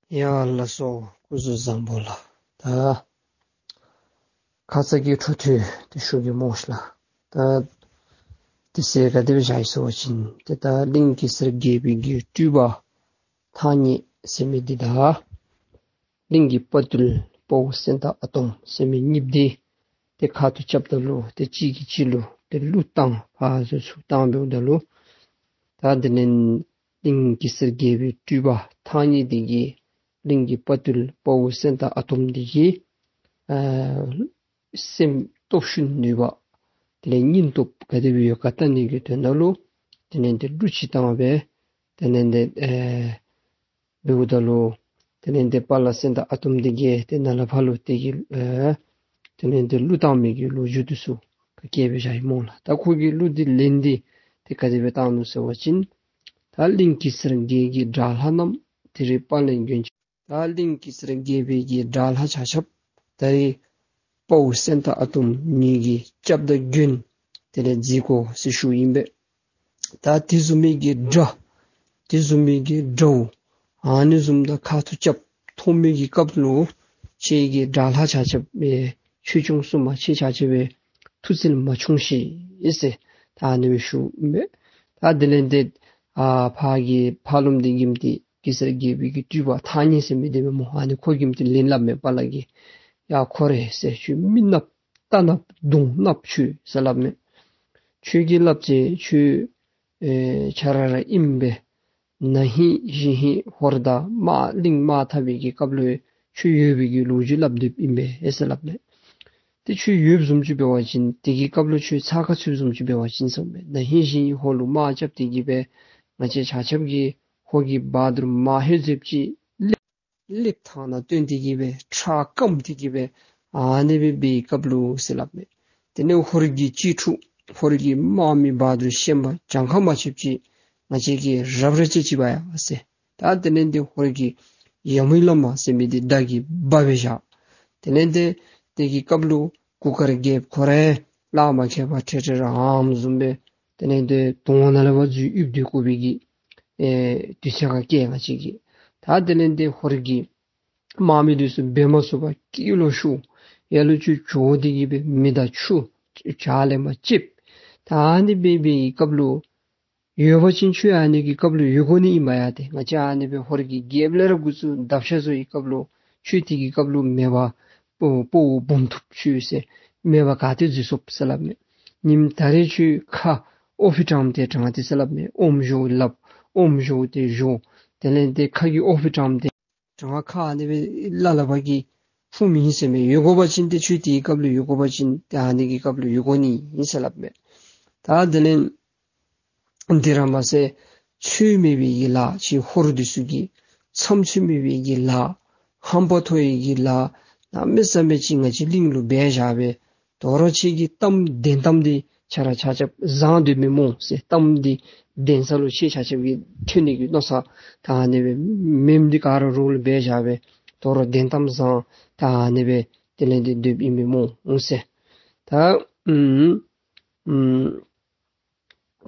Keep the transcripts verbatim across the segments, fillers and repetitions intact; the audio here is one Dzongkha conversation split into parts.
ཡ་ལགས་སོ། སྐུ་གཟུགས་བཟང་པོ་ལགས། ད་ཁ་ཙ་གི་འཕྲོ་མཐུད་དེ་ཞུ་གེ་སྨོ་ཤིག་ལགས། ད་དེ་ཚེ་ག་དེ་སྦེ་བཞག་ཡི་ཟེར་བ་ཅིན་ཏེ་ད་གླིང་གེ་སར་རྒྱལ་པོའི་གི་སྤྲུལ་པ་ཐང་རྙེད་ཟེར་མི་འདི་དང་གླིང་གི་དཔའ་རྟུལ་དཔའ་བོ་སེང་སྟག་ཨ་དོམ་ཟེར་མི་གཉིསཔོ་འདི་ཏེ་ཁ་ཐུག་རྐྱབ་ད་ལུ་ཏེ་གཅིག་གིས་གཅིག་ལུ་ཏེ་གླུ་བཏང་ཕར་ཚུར་ཚུར་བཏང་འབདཝ་ད་ལུ་ད་དེ་ལས་གླིང་གེ་སར་རྒྱལ་པོའི་སྤྲུལ་པ་ཐང་རྙེད་འདི་གིས་གླིང་གི་དཔའ་རྟུལ་དཔའ་བོ་སེང་སྟག་ཨ་དོམ་འདི་གི་ཨ་སེམས་སྟོབས་ཤུགས་ནུས་པ་དེ་ལས་སྙིང་སྟོབས་ག་དེ་སྦེ་ཡོད་ག་བལྟ་ནི་གི་དོན་དག་ལུ་དེ་ལས་ཏེ་གླུ་ཅིག་བཏང་སྦེ་དེ་ལས་ཏེ་ཨེ་འབདཝ་ད་ལུ་དེ་ལས་ཏེ་དཔའ་ལ་སེང་སྟག་ཨ་དོམ་འདི་གིས་ཏེ་ནཱ་ལས་ཕར་ལུ་དེ་གི་ཨེ་དེ་ལས་ཏེ་གླུ་བཏང་མི་གི་ལོ་རྒྱུས་འདི་ཚུ་ག་གིས་སྦེ་བཞག་ཡི་སྨོ་ལགས། ད་ཁོ་གིས་གླུ་འདི་ལན་འདི་ཏེ་ག་དེ་སྦེ་བཏང་ནུག་ཟེར་བ་ཅིན་ད་གླིང་གེ་སར་རྒྱལ་གྱི་དགྲ་ལྷ་རྣམས། དེ་རིང་དཔའ་ལས་མགོན་ཆེ། ད་གླིང་གེ་སར་རྒྱལ་པོའི་གི་དགྲ་ལྷ་ཆ་ཁྱབ་ད་རིས་དཔའ་བོ་སེང་སྟག་ཨ་དོམ་ངེ་གི་སྐྱབས་དང་མགོན་དེ་ལས་མཛད་དགོ་ཟེར་ཞུཝ་ཨིན་པས། ད་དེ་བཟུམ་མའི་གི་དགྲ་དེ་བཟུམ་མའི་གི་དགྲ་བོ་ཨ་ནི་བཟུམ་དང་ཁ་ཐུག་རྐྱབ་ཐོབ་མི་གི་སྐབས་ལུ་ཁྱེད་ཀྱི་དགྲ་ལྷ་ཆ་ཁྱབ་ཨེ་ཆོས་སྐྱོང་སྲུང་མ་ཁྱེད་ཆ་ཁྱབ་སྦེ་ཐུགས་བརྩེ་མ་ཆུང་ཤིག་ཟེར་ད་ཨ་ནི་སྦེ་ཞུཝ་ཨིན་པས། ད་དེ་ལས་ཏེ་ཨ་ཕར་གྱི་ཕར་ལུངམ་འདི་གིས་ཏེ་གེ་སར་རྒྱལ་པོའི་གི་སྤྲུལ་པ་ཐང་རྙེད་ཟེར་མི་འདི་སྦེ་སྨོ། ཨ་ནི་ཁོ་གིས་ཏེ་ལན་སླབ་མས་དཔའ་ལ་གིས། ཡ་ཁོ་རེ་ཟེར། ཁྱོད་མི་ནགཔོ་རྟ་ནགཔོ་གདོང་ནགཔོ་ཁྱོད་ཟེར་སླབ་མས། ཁྱོད་ཀྱིས་སླབ་ཅི། ཁྱོད་ཨེ་ཁྱོད་ར་ར་ཨིན་པས། ན་ཧིང་གཞེས་ཧིང་ཧོར་དང་དམག་གླིང་དམག་འཐབ་པའི་གི་སྐབས་ལུ་ཁྱོད་ཡོད་པའི་གི་ལོ་རྒྱུས་སླབ་སྡོདཔ་ཨིན་པས་ཨེ་ཟེར་སླབ་མས། ཏེ་ཁྱོད་ཡོདཔ་བཟུམ་ཅིག་འབད་བ་ཅིན་དེ་གི་སྐབས་ལུ་ཁྱོད་ཚགས་ཁར་ཚུདཔ་བཟུམ་ཅིག་འབད་བ་ཅིན་ཟེར་མས། ན་ཧིང་གཞེས་ཧིང་ཧོར་ལུ་དམག་རྐྱབ་སྟེ་གི་སྦེ་ང་བཅས་ཆ་ཁྱབ་ཀྱིས་ཧོར་གྱི་བ་དུར་མ་ཧེ་ཟེབ་ཅིག་སླེབ་སླེབ་ཐང་ནང་བཏོན་ཏེ་གི་སྦེ་ཁྲག་སྐམ་སྟེ་གི་སྦེ་ཨ་ནི་སྦེ་འབད་བའི་སྐབས་ལུ་ཟེར་སླབ་མས། དེ་ལས་ཧོར་གྱི་གཅེས་ཕྲུག་ཧོར་གྱི་དམག་མི་བ་དུར་ཤན་པ་གྱངས་ཁ་མ་ཆོདཔ་ཅིག་ང་བཅས་ཀྱིས་རབ་ར་བཅད་ཅི་པ་ཡ་ཟེར། ད་དེ་ལས་ཏེ་ཧོར་གྱི་ཡ་མུ་བླ་མ་ཟེར་མི་འདི་མདའ་གིས་འབག་སྦེ་བཞག། དེ་ལས་ཏེ་དེ་གི་སྐབས་ལུ་གུར་དཀར་རྒྱལཔོ་ཁོ་ར་ལག་མ་ཁེལ་བར་ཁྲེལ་ཁྲེལ་ར་ཧམ་བཟུམ་སྦེ་དེ་ལས་ཏེ་དོང་ནང་ལས་ཕར་འཛུལ་ཡིབ་སྡོད་དགོ་པའི་གི་ཨེ་དུས་ཚོད་ཁར་བཀལ་ང་བཅས་ཀྱིས། ད་དེ་ལས་ཏེ་ཧོར་གྱི་དམག་མི་འདི་ཚུ་འབད་མ་ཚུགས་པར་སྐད་ལོག་ཤོར། ཡར་ལུ་ཚུར་བྱོག་སྟེ་གི་སྦེ་མེ་དང་ཆུ་ཇ་ལས་མར་ལྕེབ། ད་ཨ་ནི་སྦེ་འབད་བའི་སྐབས་ལུ་ཡོད་པ་ཅིན་ཁྱོད་ཨ་ནི་གི་སྐབས་ལུ་ཡོད་དགོ་ནི་ཨིན་པ་ཡ། ཏེ་ང་བཅས་ཨ་ནི་སྦེ་ཧོར་གྱི་རྒྱལཔོ་ལས་ར་འགོ་བཙུགས་དམ་བཅའ་བཟོ་བའི་སྐབས་ལུ་ཁྱོད་དེ་གི་སྐབས་ལུ་མེད་པར་སྤོ་སྤོ་བོ་འབུམ་ཐུབ་ཁྱོད་ཟེར་མེད་པར་ག་ཏེ་འཛུལ་སོཔ་ཟེར་སླབ་མས། ཉིནམ་ད་རེས་ཁྱོད་ཁ་ཨོ་ཕི་དྲངམ་དེ་དྲང་སྟེ་ཟེར་སླབ་མས། ཨོམ་བཞོ་སླབ། ཨོམ་བཞོ་སྟེ་བཞོ། དེ་ལས་ཏེ་ཁ་གི་ཨོ་ཕི་དྲངམ་དེ་དྲང་ཁ་ཨ་ནི་སྦེ་ལ་ལ་བ་གིས་ཕུ་མི་ཨིན་ཟེར་མས། ཡོད་དགོ་པ་ཅིན་ཏེ་ཁྱོད་དེའི་སྐབས་ལུ་ཡོད་དགོ་པ་ཅིན་ཏེ་ཨ་ནི་གི་སྐབས་ལུ་ཡོད་དགོ་ནི་ཨིན་ཟེར་སླབ་མས། ད་དེ་ལས་དེ་ར་མ་ཚད་ཚོད་མེད་པའི་གི་ལཱ་ཁྱེད་ཧོར་འདི་ཚུ་གིས་མཚམས་ཚོད་མེད་པའི་གི་ལཱ་ཧམ་པ་མཐོ་བའི་གི་ལཱ་གནམ་མེད་ས་མེད་ཅིག་ང་བཅས་གླིང་ལུ་འབད་བཞག་པས། དོ་རུང་ཁྱེད་ཀྱི་གཏམ་བདེན་གཏམ་འདི་ཁྱེད་ར་ཆ་ཁྱབ་བཟང་སྡོད་མི་སྨོ་ཟེར། གཏམ་འདི་བདེན་ས་ལུ་ཁྱེད་ཆ་ཁྱབ་ཀྱིས་ཐོན་ནི་གི་མནོ་བསམ་ད་ཨ་ནི་སྦེ་མེནམ་འདི་ག་ར་རོགས་ལུ་འབད་བཞག་པས། དོ་རུང་བདེན་གཏམ་བཟང་ད་ཨ་ནི་སྦེ་དེ་ལས་ཏེ་སྡོདཔ་ཨིན་མས་སྨོ་ཟེར། ད་ཨུམ་ཨུམ་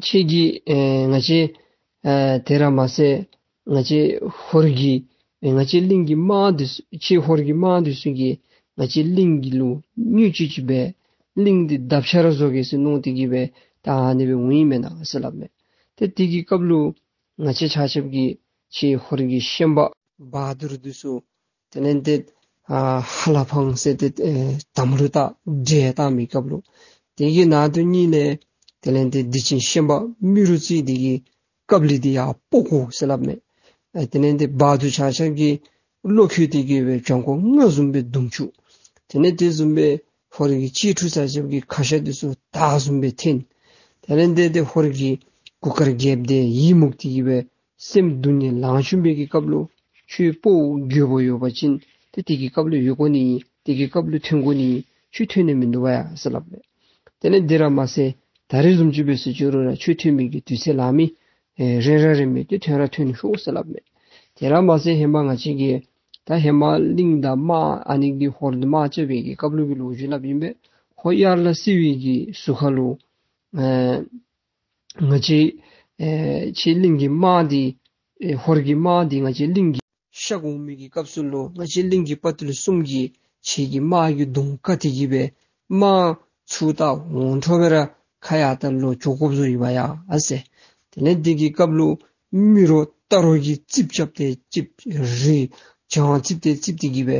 ཁྱེད་ཀྱིས་ཨེ་ང་བཅས་ཨེ་དེ་ར་མ་ཚད་ང་བཅས་ཧོར་གྱི་ཨེ་ང་བཅས་གླིང་གི་དམག་འདི་ཚུ་ཁྱེད་ཧོར་གྱི་དམག་འདི་ཚུ་གིས་ང་བཅས་གླིང་གི་ལུ་བརྙས་བཅོས་ཅིག་སྦེ་གླིང་འདི་དམ་བཅའ་ར་བཟོ་གེ་ཟེར་མནོ་སྟེ་གི་སྦེ་ད་ཨ་ནི་སྦེ་འོང་ཡི་མེན་ན་ཟེར་སླབ་མས། ཏེ་དེ་གི་སྐབས་ལུ་ང་བཅས་ཆ་ཁྱབ་ཀྱིས་ཁྱེད་ཧོར་གྱི་ཤན་པ་བ་དུར་འདི་ཚུ་དེ་ལས་ཏེ་ཨ་ཧ་ལ་ཕང་ཟེར་ཏེ་ཨེ་དམ་ལུ་བཏགས་བསྒྲལ་བཏང་མི་སྐབས་ལུ་དེ་གི་ནང་དོན་གཉིས་ལས་དེ་ལས་ཏེ་སྡིག་ཅན་ཤན་པ་མི་རུ་རྩེ་འདི་གི་ཀབ་ལི་འདི་ཡར་སྤོ་དགོ་ཟེར་སླབ་མས། ཨེ་དེ་ལས་ཏེ་བ་དུར་ཆ་ཁྱབ་ཀྱིས་བློ་ཁེལ་ཏེ་གི་སྦེ་བྱང་ཁོག་རྔ་བཟུམ་སྦེ་བརྡུང་བཅུག། དེ་ལས་དེ་བཟུམ་སྦེ་ཧོར་གྱི་གཅེས་ཕྲུག་ཆ་ཁྱབ་ཀྱི་ཁ་ཤ་འདི་ཚུ་དར་བཟུམ་སྦེ་འཐེན། དེ་ལས་ཏེ་ཏེ་ཧོར་གྱི་གུར་དཀར་རྒྱལཔོ་དེ་ཡི་མུག་སྟེ་གི་སྦེ་སེམས་སྡུག་ནི་ལང་བཅུག་པའི་གི་སྐབས་ལུ་ཁྱོད་སྤོ་བོ་རྒོད་པོ་ཡོད་པ་ཅིན་ཏེ་དེ་གི་སྐབས་ལུ་ཡོད་དགོ་ནི་ཨིན། དེ་གི་སྐབས་ལུ་ཐོན་དགོ་ནི་ཨིན། ཁྱོད་ཐོན་ནི་མིན་འདུག་པ་ཡ་ཟེར་སླབ་མས། དེ་ལས་དེ་ར་མ་ཚད་ད་རེས་བཟུམ་ཅིག་འབད་སོང་ཅི་རུང་ར་ཁྱོད་ཐོན་མི་གི་དུས་ཚོད་ལང་མི་ཨེ་རན་ར་རན་མི་ཏེ་ཐོན་ར་ཐོན་ཤོག་ཟེར་སླབ་མས། དེ་ར་མ་ཚད་ཧེ་མ་ང་བཅས་ཀྱིས་ད་ཧེ་མ་གླིང་དང་དམག་ཨ་ནི་གི་ཧོར་དང་དམག་རྐྱབ་པའི་གི་སྐབས་ལུ་གི་ལོ་རྒྱུས་སླབ་ཨིན་པས། ཧོར་དབྱར་ལ་བསིལ་བའི་གི་ཟུར་ཁ་ལུ་ཨེ་ང་བཅས་ཨེ་ཁྱེད་གླིང་གི་དམག་འདི་ཨེ་ཧོར་གྱི་དམག་འདི་ང་བཅས་གླིང་གི་ གཤགས་འོང་མི་གི་སྐབས་སུ་ལུ་ང་བཅས་གླིང་གི་དཔའ་བརྟུལ་གསུམ་གྱིས་ཁྱེད་ཀྱི་དམག་གི་གདོང་བཀག་སྟེ་གི་སྦེ་དམག་ཚུ་ད་འོང་འཕྲོ་སྦེ་ར་ཁ་ཡར་ད་ལོག་འགྱོ་དགོཔ་བཟོ་ཡི་བ་ཡ་ཨ་ཟེར། དེ་ལས་དེ་གི་སྐབས་ལུ་མི་རོ་རྟ་རོ་གི་རྩིགཔ་རྐྱབ་སྟེ་རྩིགཔ་རི་བྱང་རྩིགཔ་དེ་རྩིག་སྟེ་གི་སྦེ་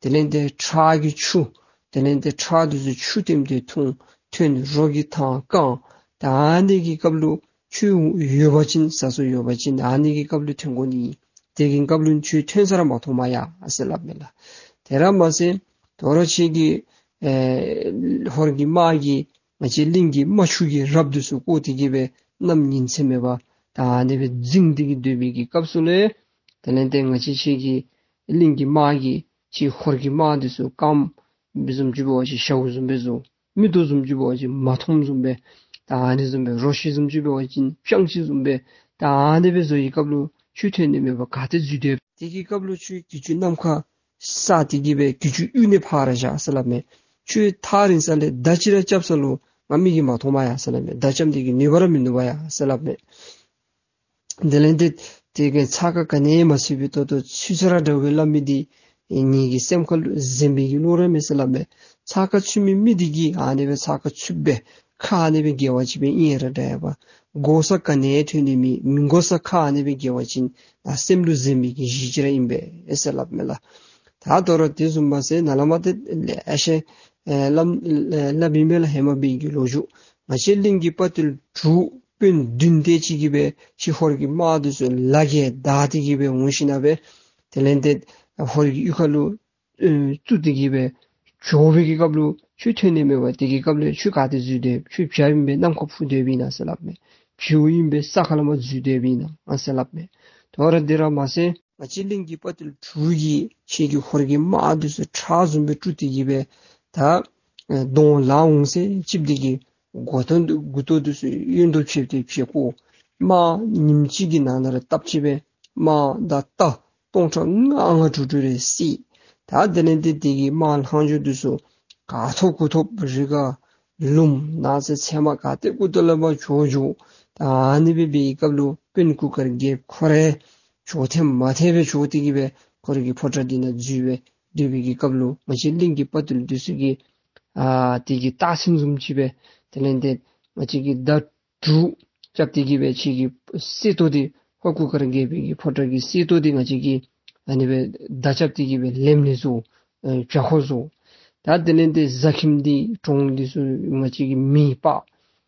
དེ་ལས་དེ་ཁྲག་གི་ཆུ་དེ་ལས་དེ་ཁྲག་དེ་ཚུ་ཆུ་ཐོནམ་དེ་འཐུང་ཐོན་རོ་གི་ཐང་བཀང་། ད་ཨ་ནི་གི་སྐབས་ལུ་ཁྱོད་ཡོད་པ་ཅིན་ཟ་སོ་ཡོད་པ་ཅིན་ཨ་ནི་གི་སྐབས་ལུ་ཐོན་དགོ་ནི། དེ་གི་སྐབས་ལུ་ཁྱོད་ཐོན་ས་ར་མ་མཐོང་མས་ཡ་ཨ་ཟེར་སླབ་མས་ལགས། དེ་ར་མ་ཚད་དོ་རུང་ཁྱེད་ཀྱི་ཨེ་ཧོར་གྱི་དམག་གིས་ང་བཅས་གླིང་གི་རྨ་ཆུ་གི་རབ་དེ་ཚུ་བསྐོར་ཏེ་གི་སྦེ་གནམ་ཉིན་མཚན་མེད་པར་ད་ཨ་ནི་སྦེ་འཛིང་སྟེ་གི་སྡོད་པའི་གི་སྐབས་སུ་ལས་དེ་ལས་དེ་ང་བཅས་ཁྱེད་ཀྱི་གླིང་གི་དམག་གིས་ཁྱེད་ཧོར་གྱི་དམག་དེ་ཚུ་རྐངམ་བཟུམ་ཅིག་འབད་བ་ཅིན་ཤཝ་བཟུམ་སྦེ་བཟོ། མིག་ཏོ་བཟུམ་ཅིག་འབད་བ་ཅིན་མ་མཐོངམ་བཟུམ་སྦེ་ད་ཨ་ནི་བཟུམ་སྦེ། རོ་ཁྱི་བཟུམ་ཅིག་འབད་བ་ཅིན་སྤྱང་ཁྱི་བཟུམ་སྦེ་ད་ཨ་ནི་སྦེ་བཟོ་བའི་སྐབས་ལུ་ཁྱོད་ཐོན་ནི་མེད་པར་ག་ཏེ་འཛུལ་སྡོད། དེ་གི་སྐབས་ལུ་ཁྱོད་གྱི་ཅུང་ནམ་མཁའ་སྲ་སྟེ་གི་སྦེ་གྱི་ཅུང་གཡུག་ནི་ཕར་བཞག་ཟེར་སླབ་མས། ཁྱོད་ཐག་རིང་ས་ལས་མདའ་ཅིག་ར་རྐྱབ་ས་ལུ་ང་མིག་གིས་མ་མཐོང་མས་ཡ་ཟེར་སླབ་མས། མདའ་རྐྱབ་སྟེ་གི་ནུས་པ་ར་མིན་འདུག་པ་ཡ་ཟེར་སླབ་མས། དེ་ལས་དེ་དེ་གི་ཚ་ཁ་ག་ནི་ཡང་མ་ཚུད་པའི་ཏོག་ཏོ་ཚུད་ས་ར་འདྲཝ་སྦེ་སླབ་མི་འདི་ངེ་གི་སེམས་ཁ་ལུ་གཟན་པའི་གི་བློ་ར་མས་ཟེར་སླབ་མས། ཚ་ཁ་ཚུད་མི་མི་འདི་གིས་ཨ་ནི་སྦེ་ཚ་ཁ་ཚུདཔ་སྦེ་ཁ་ཨ་ནི་སྦེ་འགྱེལ་བ་ཅིན་སྦེ་ཨིན་ར་འདྲ་ཡ་པ། གོ་ས་ག་ནི་ཡང་ཐོན་ནི་མེད། མི་གོ་ས་ཁ་ཨ་ནི་སྦེ་འགྱེལ་བ་ཅིན་ད་སེམས་ལུ་གཟན་པའི་གི་གཞི་ཅིག་ར་ཨིན་པས་ཟེར་སླབ་མས་ལགས། ད་དོ་རུང་དེ་བཟུམ་མ་ཚད་ནཱ་ལས་མར་ཏེ་ལེ་ཤ་ཨེ་སླབ་ཨེ་སླབ་ཨིན་པས་ལགས། ཧེ་མ་འབད་མི་གི་ལོ་རྒྱུས། ང་བཅས་གླིང་གི་དཔའ་བརྟུལ་དྲུག་དཔོན་བདུན་དེ་ཅིག་གིས་སྦེ་ཁྱེད་ཧོར་གྱི་དམག་དེ་ཚུ་ལ་བརྒལ་བདའ་སྟེ་གི་སྦེ་འོང་ཞིན་ན་སྦེ་དེ་ལས་དེ་ཧོར་གྱི་གཡུས་ཁ་ལུ་ཨེ་བཙུགས་ཏེ་གི་སྦེ་འགྱོ་བའི་གི་སྐབས་ལུ་ཁྱོད་ཐོན་ནི་མེད་པར་དེ་གི་སྐབས་ལུ་ཁྱོད་ག་ཏེ་འཛུལ་སྡོད། ཁྱོད་བྱ་ཨིན་པས་གནམ་ཁར་འཕུར་སྡོདཔ་ཨིན་ན་ཟེར་སླབ་མས། བྱིའུ་ཨིན་པས་ས་ཁ་ལས་མར་འཛུལ་སྡོདཔ་ཨིན་ན་ཟེར་སླབ་མས། དོ་རུང་དེ་ར་མ་ཚད་ང་བཅས་གླིང་གི་དཔའ་བརྟུལ་དྲུག་གིས་ཁྱེད་ཀྱི་ཧོར་གྱི་དམག་དེ་ཚུ་ཁྲག་བཟུམ་སྦེ་དཀྲུགས་ཏེ་གི་སྦེ་ད་ཨེ་གདོང་ལ་འོང་ཟེར་ཅིག་དེ་གི་མགུ་ཏོ་མགུ་ཏོ་དེ་ཚུ་གཡོན་དུ་ཕྱེ་སྟེ་ཕྱེ་བཀོ། དམག་ཉིནམ་གཅིག་གི་ནང་ན་ར་སྟབས་གཅིག་སྦེ་དམག་དང་རྟ་སྟོང་ཕྲག་ལྔ་ལྔ་དྲུག་དྲུག་རེ་བསད། ད་དེ་ལས་དེ་དེ་གི་དམག་ལྷག་མཇུག་དེ་ཚུ་ག་ཐོབ་གུ་ཐོབ་རི་ཁར་ལུངམ་ནགས་ཚལ་ཚལ་མ་ག་ཏེ་གུ་ཏེ་ལས་མར་བྱོག་འགྱོ། ད་ཨ་ནི་སྦེ་འབད་བའི་སྐབས་ལུ་དཔོན་གུར་དཀར་རྒྱལཔོ་ཁོ་ར་བྱོག་ཐེངས་མ་ཐེངས་སྦེ་བྱོག་སྟེ་གི་སྦེ་ཁོ་ར་གི་ཕོ་བྲང་འདི་ནང་འཛུལ་སྦེ་སྡོད་པའི་གི་སྐབས་ལུ་ང་བཅས་གླིང་གི་དཔའ་བརྟུལ་དེ་ཚུ་གིས་ཨ་དེ་གི་རྟགས་མཚན་བཟུམ་ཅིག་སྦེ་དེ་ལས་དེ་ང་བཅས་ཀྱི་མདའ་དྲུག་རྐྱབ་སྟེ་གི་སྦེ་ཁྱེད་ཀྱི་གསེར་ཏོག་འདི་ཧོར་གུར་དཀར་རྒྱལ་པོའི་གི་ཕོ་བྲང་གི་གསེར་ཏོག་འདི་ང་བཅས་ཀྱིས་ཨ་ནི་སྦེ་མདའ་རྐྱབ་སྟེ་གི་སྦེ་ལེན་ལེན་བཟོ། ཨེ་བྱ་ཁོ་བཟོ། ད་དེ་ལས་དེ་བཟའ་ཁྱིམ་འདི་གྲོང་འདི་ཚུ་ང་བཅས་ཀྱིས་མེ་སྤར།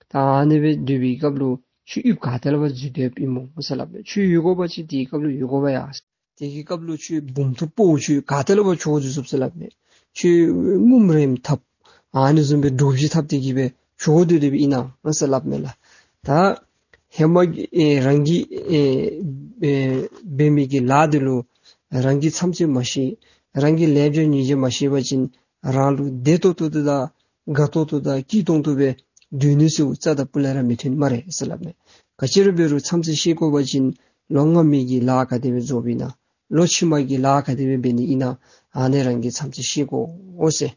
ད་ཨ་ནི་སྦེ་སྡོད་པའི་སྐབས་ལུ་ཁྱོད་གཡུས་ག་ཏེ་ལས་ཕར་འཛུལ་སྡོདཔ་ཨིན་མོ་ཟེར་སླབ་མས། ཁྱོད་ཡོད་དགོ་པ་ཅིན་དེའི་སྐབས་ལུ་ཡོད་དགོ་པ་ཡ། དེ་གི་སྐབས་ལུ་ཁྱོད་འབུམ་ཐུབ་པོ་ཁྱོད་ག་ཏེ་ལས་ཕར་བྱོག་འགྱོ་ཚུགས་ཟེར་སླབ་མས། ཁྱོད་ངུམ་རེམ་འཐབ་ཨ་ནི་བཟུམ་སྦེ་འདྲོག་བྱེལ་འཐབ་སྟེ་གི་སྦེ་བྱོག་སྡོད་སྡོདཔ་ཨིན་ན་ཟེར་སླབ་མས་ལགས། ད་ཧེ་མ་གི་ཨེ་རང་གི་ཨེ་ཨེ་འབད་མི་གི་ལཱ་འདི་ལུ་རང་གིས་མཚམས་ཚོད་མ་ཤེས། རང་གིས་ལེགས་སྦྱར་ཉེས་སྦྱར་མ་ཤེས་པ་ཅིན་རང་ལུ་བདེ་ཏོག་ཏོ་དང་དགའ་ཏོག་ཏོ་དང་སྐྱིད་ཏོང་ཏོ་སྦེ་སྡོད་ནི་ཚུ་རྩ་དང་སྤུ་ལས་ར་མི་ཐོན་སྨ་རེ་ཟེར་སླབ་མས། ག་ཅི་ར་འབད་རུང་མཚམས་ཚོད་ཤེས་དགོ་པ་ཅིན་ལོ་སྔ་མའི་གི་ལཱ་ག་དེ་སྦེ་རྫོགསཔ་ཨིན་ན། ལོ་ཕྱི་མ་གི་ལཱ་ག་དེ་སྦེ་འབད་ནི་ཨིན་ན། ཨ་ནི་རང་གིས་མཚམས་ཚོད་ཤེས་དགོ་ཟེར།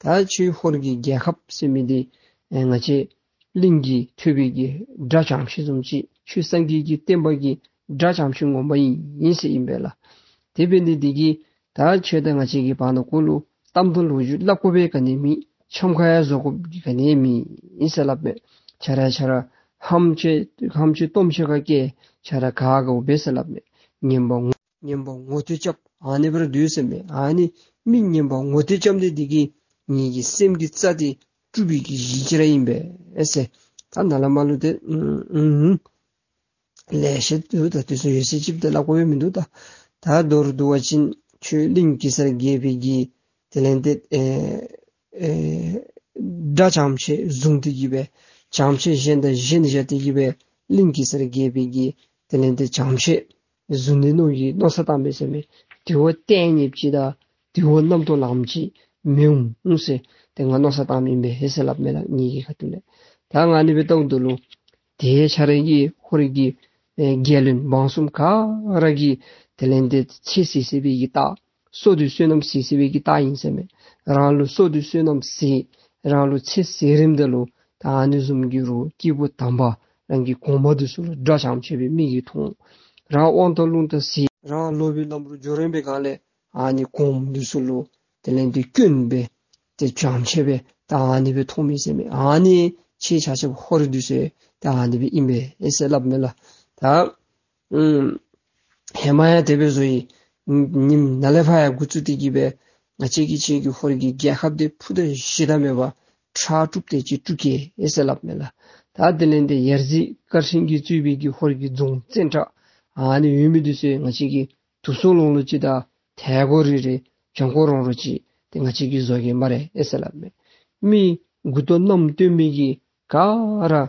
ད་ཁྱོད་ཧོར་གྱི་རྒྱལ་ཁབ་ཟེར་མི་འདི་ཨེ་ང་བཅས་གླིང་གིས་ཐོབ་པའི་གི་དགྲ་བྱམས་ཤིང་བཟུམ་ཅིག་ཁྱོད་སངས་རྒྱས་ཀྱི་བསྟན་པ་གི་དགྲ་བྱམས་ཤིང་ངོ་མ་ཨིན་ཨིན་ཟེར་ཨིན་པས་ལགས། དེ་འབད་ནི་འདི་གིས་ད་ཁྱོད་དང་ང་བཅས་ཀྱི་བར་ན་གུ་ལུ་གཏམ་དང་ལོ་རྒྱུས་སླབ་དགོ་པའི་ག་ནི་མེད། འཆམ་ཁ་ཡང་བཟོ་དགོཔ་གི་ག་ནི་མེད་ཨིན་ཟེར་སླབ་མས། ཁྱོད་ར་ཁྱོད་ར་ཧམ་ཆེ་ཧམ་ཆེ་སྟོབས་ཆེ་ག་སྐད་ཁྱོད་ར་ག་ག་འོ་འབད་ཟེར་སླབ་མས། ངན་པ་ངན་པ་ངོ་ཐོག་རྐྱབ་ཨ་ནི་སྦེ་ར་སྡོད་ཟེར་མས། ཨ་ནི་མི་ངན་པ་ངོ་ཐོག་རྐྱབ་ནི་འདི་གིས་ངེ་གི་སེམས་ཀྱི་རྩ་འདི་དཀྲུགས་པའི་གི་གཞི་ཅིག་ར་ཨིན་པས་ཟེར། ད་ནཱ་ལས་མར་ལུ་ཏེ་ཨུམ་ཨུམ་ལེ་ཤ་འདུག། ད་དེ་ཚུ་ཡོད་ཚད་ཅིག་ཏེ་སླབ་དགོ་པའི་མིན་འདུག། ད་ད་མདོར་བསྡུ་བ་ཅིན་ཁྱོད་གླིང་གེ་སར་རྒྱལ་པོའི་གི་དེ་ལས་དེ་ཨེ་ཨེ་དགྲ་བྱམས་ཆེ་བཟུང་སྟེ་གི་སྦེ་བྱམས་ཆེ་གཞན་དང་གཞན་བཞག་སྟེ་གི་སྦེ་གླིང་གེ་སར་རྒྱལ་པོའི་གི་དེ་ལས་དེ་བྱམས་ཆེ་བཟུང་ནི་མནོ་གི་མནོ་བསམ་བཏང་པས་ཟེར་མས། དེ་བ་གཏན་ཉེབ་ཅིག་དང་དེ་བ་རྣམ་རྟོག་ལངམ་ཅིག་མི་འོང་ཟེར་ཏེ་ང་མནོ་བསམ་བཏངམ་ཨིན་པས་ཟེར་སླབ་མས་ལགས། ངེ་གི་ཁ་ཐུག་ལས། ད་ང་ཨ་ནི་སྦེ་བལྟཝ་ད་ལུ་ཏེ་ཁྱོད་ར་གི་ཧོར་གྱི་ཨེ་རྒྱལ་བློན་འབངས་གསུམ་ག་ར་གིས་དེ་ལས་དེ་ཚེ་ཟད་ཟད་པའི་གི་རྟགས། སྲོག་དེ་བསོད་ནམས་ཟད་ཟད་པའི་གི་རྟགས་ཨིན་ཟེར་མས། རང་ལུ་སྲོག་དེ་བསོད་ནམས་ཟད། རང་ལུ་ཚེ་ཟད་རནམ་ད་ལུ་ད་ཨ་ནི་བཟུམ་གྱི་རུང་སྐྱེས་བུ་དམ་པ་རང་གི་གོང་མ་དེ་ཚུ་ལུ་དགྲ་བྱམས་ཆེ་སྦེ་མིག་གིས་མཐོང་། རང་དབང་ཐང་རླུང་རྟ་ཟད། རང་ལོག་པའི་ལམ་ལུ་འགྱོ་རན་པའི་སྒང་ལས་ཨ་ནི་གོངམ་འདི་ཚུ་ལུ་དེ་ལས་འདི་སྐྱོན་སྦེ་ཏེ་བྱང་ཆེ་སྦེ་ད་ཨ་ནི་སྦེ་མཐོང་མི་ཟེར་མས། ཨ་ནི་ཁྱེད་ཆ་ཁྱབ་ཧོར་འདི་ཚུ་ད་ཨ་ནི་སྦེ་ཨིན་པས་ཨེ་ཟེར་སླབ་མས་ལགས། ད་ཨུམ་ཧེ་མ་ཡང་དེ་སྦེ་བཟོ་ཡི། ཉིནམ་ནཱ་ལས་ཕར་ཡང་འགོ་བཙུགས་ཏེ་གི་སྦེ་ང་བཅས་ཀྱིས་ཁྱེད་ཀྱི་ཧོར་གྱི་རྒྱལ་ཁབ་འདི་ཕུ་དང་གཞི་དང་མེད་པར་ཁྲག་དཀྲུགས་ཏེ་ཅིག་དཀྲུགས་གེ་ཨེ་ཟེར་སླབ་མས་ལགས། ད་དེ་ལས་འདི་ཡར་རྩེ་ཀར་ཤིང་གིས་གཙོས་པའི་གི་ཧོར་གྱི་རྫོང་བཙན་དྲག་ཨ་ནི་ཡོད་མི་འདི་ཚུ་ང་བཅས་ཀྱིས་དུག་སོལ་ལོང་ལོང་ཅིག་དང་ཐལ་གོ་རི་རི་བྱང་ཁོག་རོང་རོང་ཅིག་ཏེ་ང་བཅས་ཀྱིས་བཟོ་གེ་སྨ་རེ་ཨེ་ཟེར་སླབ་མས། མི་མགུ་ཏོ་བསྣམས་སྟོན་མི་གི་ག་ར་ཨེ་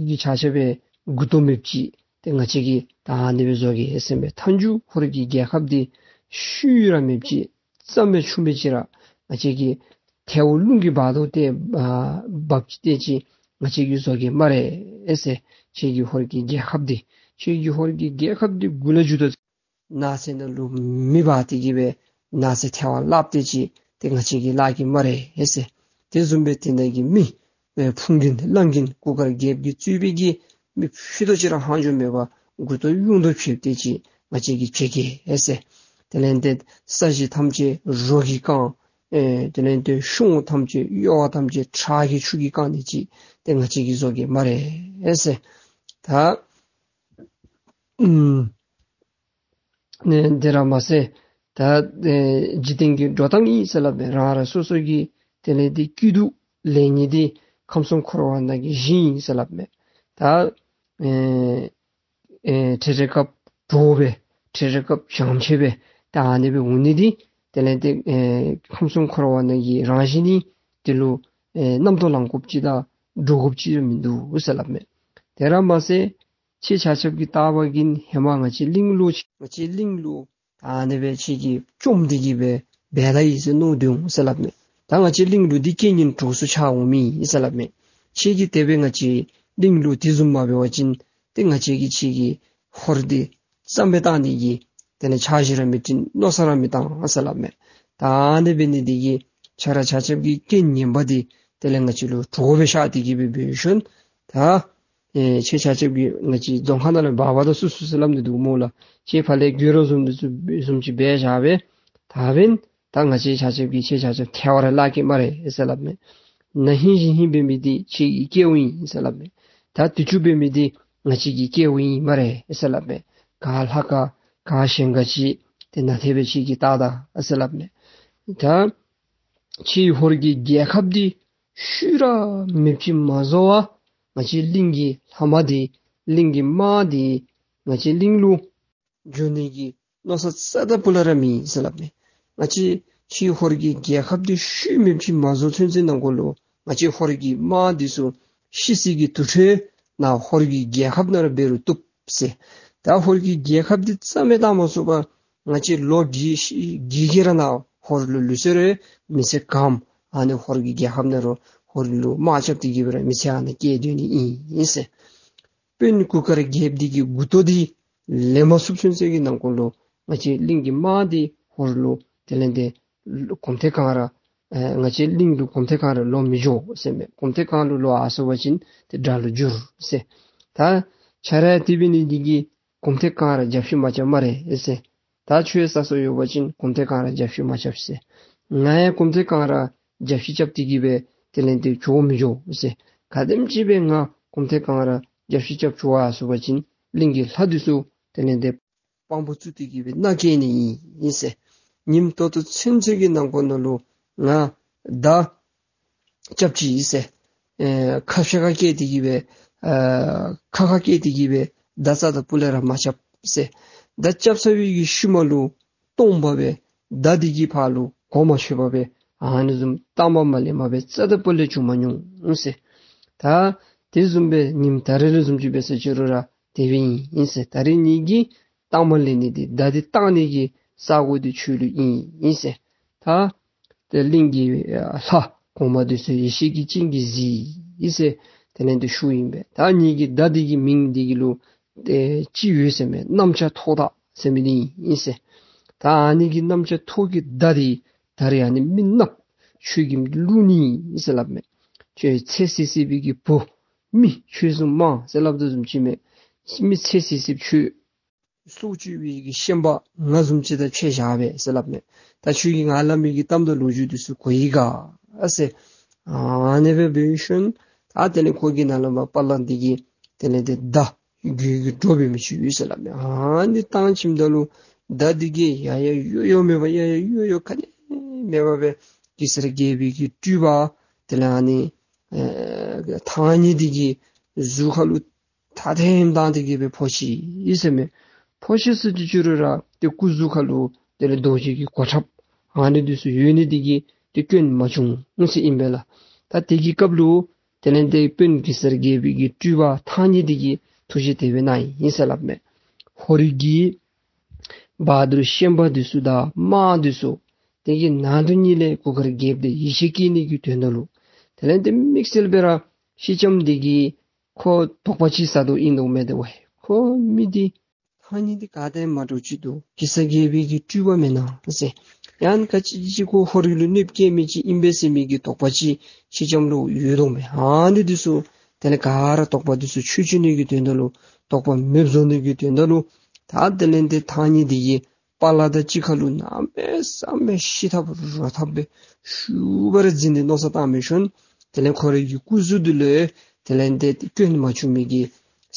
གི་ཆ་ཁྱབ་སྦེ་མགུ་ཏོ་མེདཔ་ཅིག་ཏེ་ང་བཅས་ཀྱིས་ད་ཨ་ནི་སྦེ་བཟོ་གེ་ཨེ་ཟེར་མས། མཐའ་མཇུག་ཧོར་གྱི་རྒྱལ་ཁབ་འདི་ཤུལ་ར་མེདཔ་ཅིག་རྩ་མེད་ཆུ་མེད་ཅིག་ར་ང་བཅས་ཀྱིས་ཐལཝ་རླུང་གི་བར་དོ་སྟེ་ཨ་འབབ་ཅིག་སྟེ་ཅིག་ང་བཅས་ཀྱིས་བཟོ་གེ་སྨ་རེ་ཨེ་ཟེར། ཁྱེད་ཀྱི་ཧོར་གྱི་རྒྱལ་ཁབ་འདི་ཁྱེད་ཀྱི་ཧོར་གྱི་རྒྱལ་ཁབ་འདི་མགུ་ལུ་འགྱོ་དོ། ནགས་ཚལ་ནང་ལུ་མེ་འབར་ཏེ་གི་སྦེ་ནགས་ཚལ་ཐལ་བར་བརླག་སྟེ་ཅིག་ཏེ་ང་བཅས་ཀྱིས་བརླག་གེ་སྨ་རེ་ཨེ་ཟེར། དེ་བཟུམ་སྦེ་དེ་ནང་གི་མི་ཨེ་ཕུང་གིན་གླང་གིན་གུར་དཀར་རྒྱལཔོ་གིས་གཙོས་པའི་གི་མི་ཕྱེད་དོ་ཅིག་ར་ལྷག་འགྱོ་མེད་པར་མགུ་ཏོ་གཡུག་དོ་ཕྱེད་དེ་ཅིག་ང་བཅས་ཀྱིས་བྱེད་གེ་ཨེ་ཟེར། དེ་ལས་འདི་ས་གཞི་ཐམས་ཅད་རོ་གིས་བཀང་། ཨེ་དེ་ལས་འདི་གཤོང་ཐམས་ཅད་གཡོ་བ་ཐམས་ཅད་ཁྲག་གི་ཆུ་གིས་བཀང་ནི་ཅིག་ཏེ་ང་བཅས་ཀྱིས་བཟོ་གེ་སྨ་རེ་ཨེ་ཟེར། ད་ཨུམ་ནི་དེ་ར་མ་ཚད་ད་ཨེ་འཇིག་རྟེན་གྱི་འགྲོ་སྟངས་ཨིན་ཟེར་སླབ་མས། རང་རང་སོ་སོ་གི་དེ་ལས་འདི་སྐྱིད་སྡུག་ལེན་ནི་འདི་ཁམས་གསུམ་འཁོར་བ་ནང་གི་གཞི་ཨིན་ཟེར་སླབ་མས། ད་ཨེ་ཨེ་འཕྲལ་འཕྲལ་སྐབས་འདྲོག་སྦེ་འཕྲལ་འཕྲལ་སྐབས་བྱང་ཆེ་སྦེ་ད་ཨ་ནི་སྦེ་འོང་ནི་འདི་དེ་ལས་འདི་ཨེ་ཁམས་གསུམ་འཁོར་བ་ནང་གི་རང་བཞིན་ཨིན། དེ་ལུ་ཨེ་རྣམ་རྟོག་ལང་དགོཔ་ཅིག་དང་འདྲོག་དགོཔ་ཅིག་མིན་འདུག་ཟེར་སླབ་མས། དེ་ར་མ་ཚད་ཁྱེད་ཆ་ཁྱབ་ཀྱིས་བལྟ་བ་ཅིན་ཧེ་མ་ང་བཅས་གླིང་ལུ་ང་བཅས་གླིང་ལུ་ད་ཨ་ནི་སྦེ་ཁྱེད་ཀྱིས་བཅོམ་སྟེ་གི་སྦེ་འབད་ད་ཡི་ཟེར་མནོ་དོ་འོང་ཟེར་སླབ་མས། ད་ང་བཅས་གླིང་ལུ་འདི་རྐྱེན་ངན་གྲོགས་སུ་ཆགས་འོང་མི་ཨིན་ཟེར་སླབ་མས། ཁྱེད་ཀྱིས་དེ་སྦེ་ང་བཅས་གླིང་ལུ་དེ་བཟུམ་མ་འབད་བ་ཅིན་ཏེ་ང་བཅས་ཀྱིས་ཁྱེད་ཀྱི་ཧོར་འདི་རྩ་མེད་བཏང་ནི་གི་དེ་ལས་འཆར་གཞི་ར་མི་བཏིང་མནོ་བསམ་ར་མི་བཏང་ཟེར་སླབ་མས། ད་ཨ་ནི་འབད་ནི་འདི་གིས་ཁྱེད་ར་ཆ་ཁྱབ་ཀྱི་རྐྱེན་ངན་པ་འདི་དེ་ལས་ང་བཅས་ལུ་གྲོགས་སྦེ་ཤར་ཏེ་གི་སྦེ་འབད་ཞིནམ་ད་ཨེ་ཁྱེད་ཆ་ཁྱབ་ཀྱིས་ང་བཅས་རྫོང་ཁ་ནང་ལས་འབག་འབག་དོ་བསུ་བསུ་ཟེར་སླབ་ནི་འདུག་སྨོ་ལགས། ཁྱེད་ཕར་ལས་འགྱོ་རོགས་བཟུམ་འདི་ཚུ་བཟུམ་ཅིག་འབད་བཞག་སྦེ་ད་འབདན་ད་ང་བཅས་ཆ་ཁྱབ་ཀྱིས་ཁྱེད་ཆ་ཁྱབ་ཐལ་བར་བརླག་གེ་སྨ་རེ་ཟེར་སླབ་མས། ན་ཧིང་གཞེས་ཧིང་འབད་མི་འདི་ཁྱེད་ཀྱི་སྐལཝ་ཨིན་ཟེར་སླབ་མས། ད་དུས་ཅི་འབད་མི་འདི་ང་བཅས་ཀྱི་སྐལཝ་ཨིན་སྨ་རེ་ཟེར་སླབ་མས། ག་ལྷག་ག་ག་ཞན་ག་ཅིག་དེ་ན་དེ་སྦེ་ཁྱེད་ཀྱིས་བལྟ་ད་ཟེར་སླབ་མས། ད་ཁྱེད་ཧོར་གྱི་རྒྱལ་ཁབ་འདི་ཤུལ་ར་མེདཔ་ཅིག་མ་བཟོ་བར་ང་བཅས་གླིང་གི་ལྷ་མ་འདི་གླིང་གི་དམག་འདི་ང་བཅས་གླིང་ལུ་འགྱོ་ནི་གི་མནོ་བསམ་རྩ་དང་སྤུ་ལས་ར་མེད་ཟེར་སླབ་མས། ང་བཅས་ཁྱེད་ཧོར་གྱི་རྒྱལ་ཁབ་འདི་ཤུལ་མེདཔ་ཅིག་མ་བཟོ་ཚུན་ཚོད་ནང་འཁོད་ལུ་ང་བཅས་ཧོར་གྱི་དམག་འདི་ཚུ་ཤི་སའི་གི་དུར་ཁྲོད་ནཱ་ཧོར་གྱི་རྒྱལ་ཁབ་ནང་ར་འབད་རུང་བཏུབ་ཟེར། ད་ཧོར་གྱི་རྒྱལ་ཁབ་འདི་རྩ་མེད་བཏང་མ་ཚུགས་པར་ང་བཅས་ལོ་བརྒྱད་ཅུ་བརྒྱད་ཅུ་ར་ནཱ་ཧོར་ལུ་ལུས་སོང་རུང་མི་ཚེ་གངམ་ཨ་ནི་ཧོར་གྱི་རྒྱལ་ཁབ་ནང་ར་ཧོར་ལུ་དམག་རྐྱབ་སྟེ་གི་སྦེ་ར་མི་ཚེ་ཨ་ནི་སྐྱེལ་སྡོད་ནི་ཨིན་ཟེར། དཔོན་གུར་དཀར་རྒྱལཔོ་འདི་གི་མགུ་ཏོ་འདི་ལེན་མ་ཚུགསཔ་ཚུན་ཚོད་ཀྱི་ནང་འཁོད་ལུ་ང་བཅས་གླིང་གི་དམག་འདི་ཧོར་ལུ་དེ་ལས་འདི་གོམ་ཐེངས་གང་ར་ཨེ་ང་བཅས་གླིང་ལུ་གོམ་ཐེངས་གང་ར་ལོག་མི་འགྱོ་ཟེར་མས། གོམ་ཐེངས་གང་ལུ་ལོག་ཡར་སོང་པ་ཅིན་ཏེ་དགྲ་ལུ་འགྱུར་ཟེར། ད་ཁྱེད་ར་དེ་འབད་ནི་འདི་གིས་གོམ་ཐེངས་གང་ར་རྒྱབ་བཤུད་མ་རྐྱབ་སྨ་རེ་ཟེར། ད་ཁྱོད་ས་སོ་ཡོད་པ་ཅིན་གོམ་ཐེངས་གང་ར་རྒྱབ་བཤུད་མ་རྐྱབ་ཟེར། ང་ཡང་གོམ་ཐེངས་གང་ར་རྒྱབ་བཤུད་རྐྱབ་སྟེ་གི་སྦེ་དེ་ལས་འདི་འགྱོ་མི་འགྱོ་ཟེར། ག་དེམ་ཅིག་སྦེ་ང་གོམ་ཐེངས་གང་ར་རྒྱབ་བཤུད་རྐྱབ་འགྱོ་ཡར་སོང་པ་ཅིན་གླིང་གི་ལྷ་འདི་ཚུ་དེ་ལས་འདི་དཔང་པོ་བཙུགས་ཏེ་གི་སྦེ་མནའ་བསྐྱལ་ནི་ཨིན་ཟེར། ཉིནམ་ད་ལྟོ་ཚུན་ཚོད་ཀྱི་ནང་འཁོད་ནང་ལུ་ང་མདའ་རྐྱབ་ཅི་ཟེར། ཨེ་ཁ་ཕྱེད་ཀ་བཀལ་ཏེ་གི་སྦེ་ཨེ་ཁ་ཁ་བཀལ་ཏེ་གི་སྦེ་མདའ་རྩ་དང་སྤུ་ལས་ར་མ་རྐྱབ་ཟེར། མདའ་རྐྱབ་ཚར་བའི་གི་ཤུལ་མ་ལུ་སྟོངམ་སྦེ་མདའ་འདི་གི་ཕར་ལུ་གོ་མ་ཆོདཔ་སྦེ་ཨ་ནི་བཟུམ་གཏང་མ་མ་ལེནམ་སྦེ་རྩ་དང་སྤུ་ལས་བྱུང་མ་མྱོང་ཟེར། ད་དེ་བཟུམ་སྦེ་ཉིནམ་ད་རིས་ལུ་བཟུམ་ཅིག་འབད་ཟེར་ཅི་རུང་ར་དེ་སྦེ་ཨིན་ཟེར། ད་རིས་ངེ་གི་གཏང་མ་ལེན་ནི་འདི་མདའ་འདི་གཏང་ནི་གི་ས་གོ་འདི་ཁྱོད་ལུ་ཨིན་ཟེར། ད་ཏེ་གླིང་གི་ལྷ་གོང་མ་འདི་ཚུ་ཡེ་ཤེས་ཀྱི་སྤྱན་གྱིས་གཟིགས་ཟེར་དེ་ལས་འདི་ཞུཝ་ཨིན་པས། ད་ངེ་གི་མདའ་འདི་གི་མིང་འདི་གི་ལུ་ཏེ་ཅིག་ཡོད་ཟེར་མས། གནམ་ལྕགས་ཐོག་མདའ་ཟེར་མི་འདི་ཨིན་ཟེར། ད་ཨ་ནི་གི་གནམ་ལྕགས་ཐོག་གི་མདའ་འདི་ད་རིས་ཨ་ནི་མི་ནགཔོ་ཁྱོད་ཀྱིས་བླུག་ནི་ཨིན་ཟེར་སླབ་མས། ཁྱོད་ཚེ་སྲིད་སྲིད་པའི་གི་བུ་མི་ཁྱོད་བཟུམ་མང་ཟེར་སླབ་དོ་བཟུམ་ཅིག་མས། མི་ཚེ་སྲིད་སྲིད་ཁྱོད་ སྲོག་གཅོད་པའི་གི་ཤན་པ་ང་བཟུམ་ཅིག་དང་ཕྱད་བཞག་པས་ཟེར་སླབ་མས། ད་ཁྱོད་ཀྱིས་ང་སླབ་མི་གི་གཏམ་དང་ལོ་རྒྱུས་འདི་ཚུ་གོ་ཡི་ག་ཟེར། ཨ་ནི་སྦེ་འབད་ཞིནམ་ད་དེ་ལས་ཁོ་གི་ནང་ལས་མར་དཔའ་ལ་འདི་གིས་དེ་ལས་ཏེ་མདའ་རྒྱུད་ཀྱི་འགྲོ་བའི་མི་ཅིག་ཡོད་ཟེར་སླབ་མས། ཨ་ནི་བཏང་ཞིནམ་ད་ལུ་མདའ་འདི་གིས་ཡ་ཡ་ཡོ་ཡོ་མེད་པར་ཡ་ཡ་ཡོ་ཡོ་ག་ནི་མེད་པར་སྦེ་གེ་སར་རྒྱལ་པོའི་གི་སྤྲུལ་པ་དེ་ལས་ཨ་ནི་ཨེ་ཐང་རྙེད་འདི་གི་གཟུགས་ཁ་ལུ་ཐ་ཐེམ་བཏང་སྟེ་གི་སྦེ་ཕོག་ཅི་ཟེར་མས། ཕོག་ཅི་ཟེར་དུས་ཅི་རུང་ར་ཏེ་སྐུ་གཟུགས་ཁ་ལུ་དེ་ལས་རྡོ་རྗེ་གི་གོ་ཁྲབ་ཨ་ནི་འདི་ཚུ་ཡོད་ནི་འདི་གིས་ཏེ་སྐྱོན་མ་བྱུང་ཟེར་ཨིན་པས་ལགས། ད་དེ་གི་སྐབས་ལུ་དེ་ལས་ཏེ་དཔོན་གེ་སར་རྒྱལ་པོའི་གི་སྤྲུལ་པ་ཐང་རྙེད་འདི་གིས་ཐུགས་རྗེ་དེ་སྦེ་གནང་ཡི་ཟེར་སླབ་མས། ཧོར་གྱི་བ་དུར་ཤན་པ་འདི་ཚུ་དང་དམག་འདི་ཚུ་དེ་གི་ནང་དུ་ཉིད་ལས་གུར་དཀར་རྒྱལཔོ་དེ་ཡིད་ཆེས་བསྐྱེད་ནི་གི་དོན་དག་ལུ་དེ་ལས་ཏེ་དམིགས་བསལ་སྦེ་ར་སེང་ལྕམ་འདི་གིས་ཁོ་དོགས་པ་ཅིག་ཟ་དོ་ཨིན་དོ་མས། ཏེ་ཝའི་ཁོ་མི་འདི་ཐང་རྙེད་འདི་ག་དང་མ་འདྲཝ་ཅིག་འདུག། གེ་སར་རྒྱལ་པོའི་གི་སྤྲུལ་པ་མེན་ན་ཟེར། ཡང་ག་ཅི་ཅིག་ཁོ་ཧོར་ལུ་གནོདཔ་བཀལ་མི་ཅིག་ཨིན་པས་ཟེར་མི་གི་དོགས་པ་ཅིག་སེང་ལྕམ་ལུ་ཡོད་དོ་མས། ཨ་ནི་འདི་ཚུ་དེ་ལས་ག་ར་དོགས་པ་འདི་ཚུ་ཆོད་བཅུག་ནི་གི་དོན་དག་ལུ་དོགས་པ་མེདཔ་བཟོ་ནི་གི་དོན་དག་ལུ་ད་དེ་ལས་ཏེ་ཐང་རྙེད་འདི་གིས་དཔའ་ལ་དང་གཅིག་ཁར་ལུ་གནམ་མེད་ས་མེད་ཤི་འཐབ་རོ་འཐབ་སྦེ་ཤུགས་སྦེ་ར་འཛིང་སྟེ་མནོ་བསམ་བཏང་མི་ཤོང་། དེ་ལས་ཁོ་རའི་གི་སྐུ་གཟུགས་འདི་ལུ་དེ་ལས་ཏེ་སྐྱོན་མ་བྱུང་མི་གི་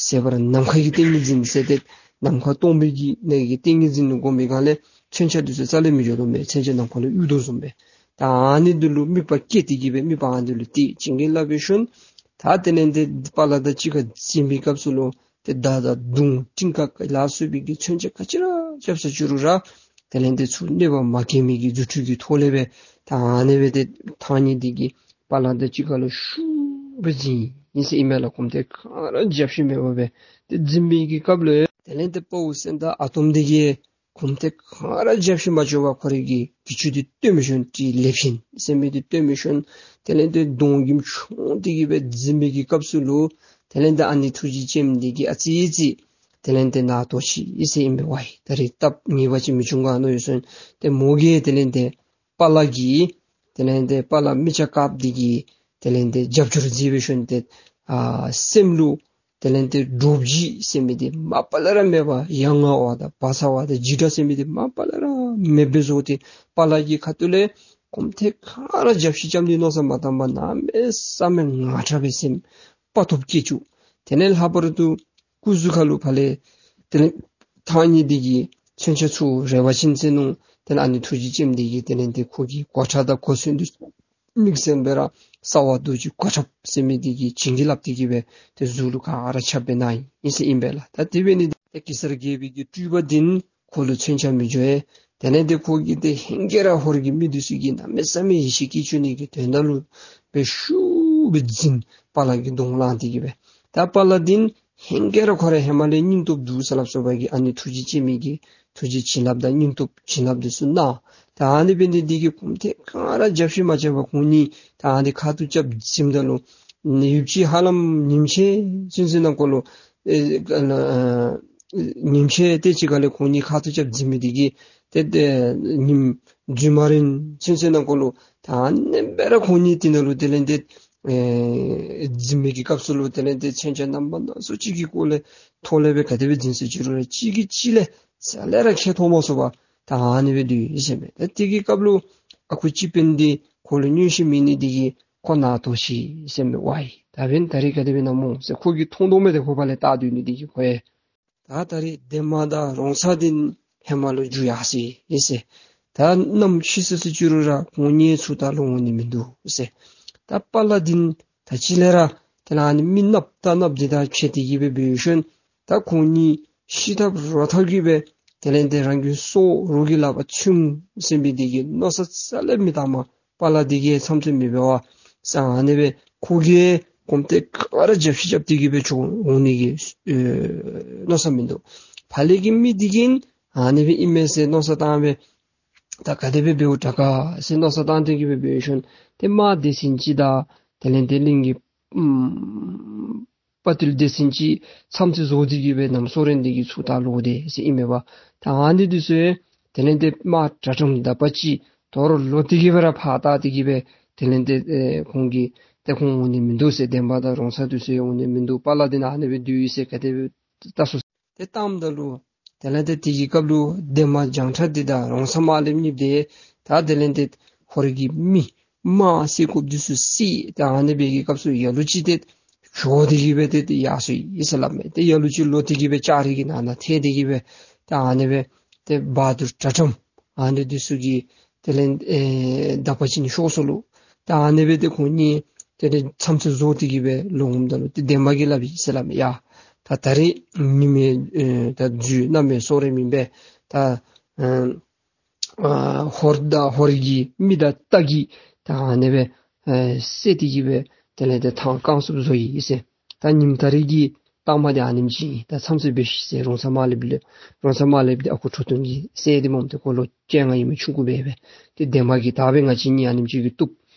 ཟེར་བ་ར་ནམ་མཁའ་གི་ཏིང་ངེ་འཛིན་ཟེར་ཏེ་ནམ་མཁའ་སྟོང་པའི་གི་ནང་གི་ཏིང་ངེ་འཛིན་ལུ་སྒོམ་པའི་སྒང་ལས་མཚོན་ཆ་འདི་ཚུ་རྩ་ལས་མི་འགྱོ་དོ་མས། མཚོན་ཆ་ནམ་མཁའ་ལུ་གཡུག་དོ་བཟུམ་སྦེ། ད་ཨ་ནི་འདི་ལུ་དམིགས་པ་བསྐྱེད་དེ་གི་སྦེ་དམིགས་པ་ཨ་ནི་འདི་ལུ་གཏད་བྱིན་གྱིས་བརླབས་པའི་ཤུལ་ད་དེ་ལས་ཏེ་དཔའ་ལ་དང་གཅིག་ཁར་འཛིང་པའི་སྐབས་སུ་ལུ་ཏེ་མདའ་དང་མདུང་ཀྲིང་ཀ་ལ་སོགས་པའི་གི་མཚོན་ཆ་ག་ཅི་ར་རྐྱབ་ས་ཅི་རུང་ར་དེ་ལས་ཏེ་ཚུར་གནོད་པ་མ་བཀལ་མི་གི་རྫུ་འཕྲུལ་གྱི་ཐོག་ལས་སྦེ་ད་ཨ་ནི་སྦེ་ཏེ་ཐང་རྙེད་འདི་གིས་དཔའ་ལ་དང་གཅིག་ཁར་ལུ་ཤུགས་སྦེ་འཛིང་ཡི་ཟེར་ཨིན་མས་ལགས། གོམ་ཐེངས་ག་ར་རྒྱབ་བཤུད་མེད་པར་སྦེ་ཏེ་འཛིང་པའི་གི་སྐབས་ལུ་དེ་ལས་ཏེ་དཔའ་བོ་སེང་སྟག་ཨ་དོམ་འདི་གིས་གོམ་ཐེངས་ག་ར་རྒྱབ་བཤུད་མ་བཅུག་པར་ཁོ་རའི་གི་གྱི་ཅུང་འདི་སྟོན་མི་ཤོང་། ཏེ་ལེབ་ཤིང་ཟེར་མི་འདི་སྟོན་མི་ཤོང་། དེ་ལས་ཏེ་གདོང་གུ་མཆོང་སྟེ་གི་སྦེ་འཛིང་པའི་གི་སྐབས་སུ་ལུ་དེ་ལས་ཏེ་ཨ་ནེ་ཐུགས་རྗེ་ཅན་འདི་གིས་ཨ་ཙི་ཙི་དེ་ལས་ཏེ་ནཱ་ལྟོས་ཤིག་ཟེར་ཨིན་པས། ཝའི་ད་རིས་སྟབས་ངེས་པ་ཅིག་མི་བྱུང་ག་མནོ་ཡོད་ཟེར། ཏེ་མོ་གིས་དེ་ལས་ཏེ་དཔའ་ལ་གི་དེ་ལས་ཏེ་དཔའ་ལ་མི་ཆ་དཀརཔོ་འདི་གི་དེ་ལས་ཏེ་རྒྱབ་སྐྱོར་མཛད་པའི་ཤུལ་ཏེ་ཨ་སེམས་ལུ་དེ་ལས་ཏེ་འདྲོག་བྱེད་ཟེར་མི་འདི་མ་པ་ལས་ར་མེད་པར་ཡ་ང་བ་དང་བ་ཚ་བ་དང་འཇིགས་སྐྲག་ཟེར་མི་འདི་མ་པ་ལས་ར་མེདཔ་སྦེ་བཟོ་སྟེ་དཔའ་ལ་གི་ཁ་ཐུག་ལས་གོམ་ཐེངས་ག་ར་རྒྱབ་བཤུད་རྐྱབ་ནི་མནོ་བསམ་མ་བཏང་པར་གནམ་མེད་ས་མེད་ངར་དྲགས་པའི་སེམས་དཔའ་སྟོབས་སྐྱེ་བཅུག། དེ་ལས་ལྷག་པར་དུ་སྐུ་གཟུགས་ཁ་ལུ་ཕར་ལས་དེ་ལས་ཐང་རྙེད་འདི་གིས་མཚོན་ཆ་ཚུར་རལ་པ་ཅིན་ཟེར་ནུག། དེ་ལས་ཨ་ནེ་ཐུགས་རྗེ་ཅན་འདི་གིས་དེ་ལས་ཏེ་ཁོ་གི་གོ་ཁྲབ་དང་གོ་མཚོན་འདི་དམིགས་བསལ་སྦེ་ར་རྩ་བ་རྡོ་རྗེ་གོ་ཁྲབ་ཟེར་མི་འདི་གིས་བྱིན་གྱིས་བརླབས་ཏེ་གི་སྦེ་ཏེ་གཟུགས་ལུ་ག་ར་ཆགས་སྦེ་གནང་ཡི་ཟེར་ཨིན་པས་ལགས། ད་དེ་འབད་ནི་འདི་ཏེ་གེ་སར་རྒྱལ་པོའི་གི་སྤྲུལ་པ་འདི་ཁོ་ལུ་མཚོན་ཆ་མི་འགྱོ་བས། དེ་ལས་ཏེ་ཁོ་གིས་ཏེ་ཧེང་སྐལ་ར་ཧོར་གྱི་མི་འདི་ཚུ་གིས་གནམ་མེད་ས་མེད་ཡིད་ཆེས་བསྐྱེད་བཅུག་ནི་གི་དོན་དག་ལུ་སྦེ་ཤུགས་སྦེ་འཛིང་དཔའ་ལ་གི་གདོང་ལངས་ཏེ་གི་སྦེ། ད་དཔའ་ལ་འདི་ཧེང་སྐལ་ར་ཁོ་ར་ཧེ་མ་ལས་སྙིང་སྟོབས་འདུག་ཟེར་སླབ་སོང་པ་གི་ཨ་ནེ་ཐུགས་རྗེ་ཅན་མི་གི་ཐུགས་རྗེ་བྱིན་རླབས་དང་སྙིང་སྟོབས་བྱིན་རླབས་འདི་ཚུ་གནང་། ད་ཨ་ནི་འབད་ནི་འདི་གིས་གོམ་ཐེངས་ག་ར་རྒྱབ་བཤུད་མ་བཅུག་པར་ཁོང་གཉིས་ད་ཨ་ནི་ཁ་ཐུག་རྐྱབ་འཛིངམ་ད་ལུ་ཡུདཔ་ཅིག་ཧ་ལམ་ཉིནམ་ཕྱེད་ཚུན་ཚོད་ནང་འཁོད་ལུ་ཨེ་ཨ་ཨ་ཉིནམ་ཕྱེད་དེ་ཅིག་ཁ་ལས་ཁོང་གཉིས་ཁ་ཐུག་རྐྱབ་འཛིང་མི་འདི་གིས་ཏེ་ཏེ་ཉིནམ་རྫུན་མ་རན་ཚུན་ཚོད་ནང་འཁོད་ལུ་ད་ཨ་ནེམ་སྦེ་ར་ཁོང་གཉིས་འདི་ནང་ལུ་དེ་ལས་ཏེ་ཨེ་འཛིང་མི་གི་སྐབས་སུ་ལུ་དེ་ལས་ཏེ་མཚོན་ཆ་རྣམ་པ་སྣ་ཚོགས་ཅིག་གི་སྐོར་ལས་ཐོག་ལས་སྦེ་ག་དེ་སྦེ་འཛིང་ཟེར་ཅི་རུང་ར་གཅིག་གིས་གཅིག་ལས་རྩ་ལས་ར་ཁེ་ཐོགས་མ་ཚུགས་པར་ད་ཨ་ནི་སྦེ་སྡོད་ཡི་ཟེར་མས། ད་དེ་གི་སྐབས་ལུ་ཨ་ཁུ་སྤྱི་དཔོན་འདི་ཁོ་ལུ་མངོན་ཤེས་མེད་ནི་འདི་གིས་ཁོ་ནཱ་ལྟོས་ཤིག་ཟེར་མས། ཝའི་ད་འབདན་ད་རིས་ག་དེ་སྦེ་ཨིན་ན་སྨོ་ཟེར་ཁོ་གིས་མཐོང་དོ་མས། ཏེ་ཁོ་ཕར་ལས་བལྟ་སྡོད་ནི་འདི་གིས་ཁོ་ཡང་ད་ད་རིས་འདན་མ་དང་རོང་ཚ་འདི་ཧེ་མ་ལུ་འགྱོ་ཡར་སོ་ཡི་ཟེར། ད་གནམ་ཕྱི་སོ་སོ་ཅི་རུང་ར་ཁོང་གཉིས་ཚུར་ད་ལོག་འོང་ནི་མིན་འདུག་ཟེར། ད་དཔའ་ལ་འདི་ད་ཅི་ལས་ར་དེ་ལས་ཨ་ནི་མི་ནགཔ་དང་ནགཔོ་འདི་དང་ཕྱད་དེ་གི་སྦེ་འབད་ཞིནམ་ད་ཁོང་གཉིས་ཤི་འཐབ་རོ་འཐབ་ཀྱི་སྦེ་དེ་ལས་ཏེ་རང་གི་སྲོག་རོགས་ཀྱི་ལག་པར་ཚུད་འོང་ཟེར་མི་འདི་གི་མནོ་བསམ་རྩ་ལས་མི་བཏངམ། དཔའ་ལ་འདི་གིས་མཚམས་ཚོད་མི་འབད་བར་ཟེར་ཨ་ནི་སྦེ་ཁོ་གིས་གོམ་ཐེངས་ག་ར་རྒྱབ་བཤུད་རྐྱབ་སྟེ་གི་སྦེ་འགྱོ་འོང་ནི་གི་ཨེ་མནོ་བསམ་མིན་འདུག། ཕར་ལས་ཀྱི་མི་འདི་གིས་ཨ་ནི་སྦེ་ཨིན་མས་ཟེར་མནོ་བསམ་བཏང་སྦེ་ད་ག་དེ་སྦེ་འབདཝ་དྲག་ག་ཟེར་མནོ་བསམ་བཏང་སྟེ་གི་སྦེ་འབད་ཞིནམ་ཏེ་དམག་སྡེ་ཚན་ཅིག་དང་དེ་ལས་ཏེ་གླིང་གི་ཨམ་དཔའ་བརྟུལ་སྡེ་ཚན་ཅིག་མཚམས་ཚོད་བཟོ་སྟེ་གི་སྦེ་གནམ་སྲོ་རེན་འདི་གི་ཚུར་ད་ལོག་སྟེ་ཟེར་ཨིན་མས་པ། ད་ཨ་ནི་འདི་ཚུ་དེ་ལས་ཏེ་དམག་དྲག་དྲགས་དག་པ་ཅིག་དོ་རུང་ལོག་སྟེ་གི་སྦེ་ར་ཕར་བལྟ་སྟེ་གི་སྦེ་དེ་ལས་ཏེ་ཨེ་ཁོང་གིས་ཏེ་ཁོང་འོང་ནི་མིན་འདུག་ཟེར། འདན་མ་དང་རོང་ཚ་འདི་ཚུ་ཡང་འོང་ནི་མིན་འདུག། དཔའ་ལ་འདི་ནཱ་ཨ་ནི་སྦེ་སྡོད་ཡི་ཟེར་ག་དེ་སྦེ་བལྟ་སོང་། ཏེ་བལྟཝ་ད་ལུ་ དེ་ལས་ཏེ་དེ་གི་སྐབས་ལུ་འདན་མ་བྱང་ཁྲ་འདི་དང་རོང་ཚ་དམར་ལེབ་གཉིས་འདི་ད་དེ་ལས་ཏེ་ཧོར་གྱི་མི་དམག་བསད་དགོཔ་འདི་ཚུ་བསད། ད་ཨ་ནི་སྦེ་གི་སྐབས་སུ་ལ་ལུ་ཅིག་ཏེ་བྱོག་སྟེ་གི་སྦེ་ཏེ་ཏེ་ཡར་སོང་ཡི་ཟེར་སླབ་མས། ཏེ་ལ་ལུ་ཅིག་ལོག་སྟེ་གི་སྦེ་ལྕགས་རི་གི་ནང་ན་ཐལ་ཏེ་གི་སྦེ་ད་ཨ་ནི་སྦེ་ཏེ་བ་དུར་དྲག་ཁྲམ་ཨ་ནི་འདི་ཚུ་གིས་དེ་ལས་ཨེ་དག་པ་ཅིག་ནི་ཤོར་སོ་ལོ། ད་ཨ་ནི་སྦེ་ཏེ་ཁོང་གཉིས་དེ་ལས་མཚམས་ཚོད་བཟོ་སྟེ་གི་སྦེ་ལོག་འོངམ་ད་ལུ་ཏེ་འདན་མ་གིས་སླབ་ཡི་ཟེར་སླབ་མས། ཡ་ད་ད་རེས་ཉིན་མེད་ཨེ་ད་དུས་གནམ་མེད་སོ་རེ་མེན་པས། ད་ཨེ་ཨ་ཧོར་དང་ཧོར་གྱི་མི་དང་རྟ་གིས་ད་ཨ་ནི་སྦེ་ཨེ་བསད་དེ་གི་སྦེ་དེ་ལས་ཏེ་ཐང་བཀང་སུབ་བཟོ་ཡི་ཟེར། ད་ཉིནམ་ད་རེས་ཀྱི་རྟགས་མ་འདི་ཨ་ནེམ་ཅིག་ཨིན། ད་མཚམས་ཚོད་འབད་ཤིག་ཟེར། རོང་ཚ་དམར་ལེབ་ལུ་རོང་ཚ་དམར་ལེབ་འདི་ཨ་ཁུ་ཁྲོ་ཐུང་གི་སྲས་འདི་སྨོ། ཏེ་ཁོ་ལོ་བཅོ་ལྔ་ཨིན་མས། ཆུང་ཀུ་སྦེ་སྦེ་ཏེ་འདན་མ་གིས་ད་སྦེ་ང་བཅས་གཉིས་ཨ་ནེམ་ཅིག་གིས་བཏུབ།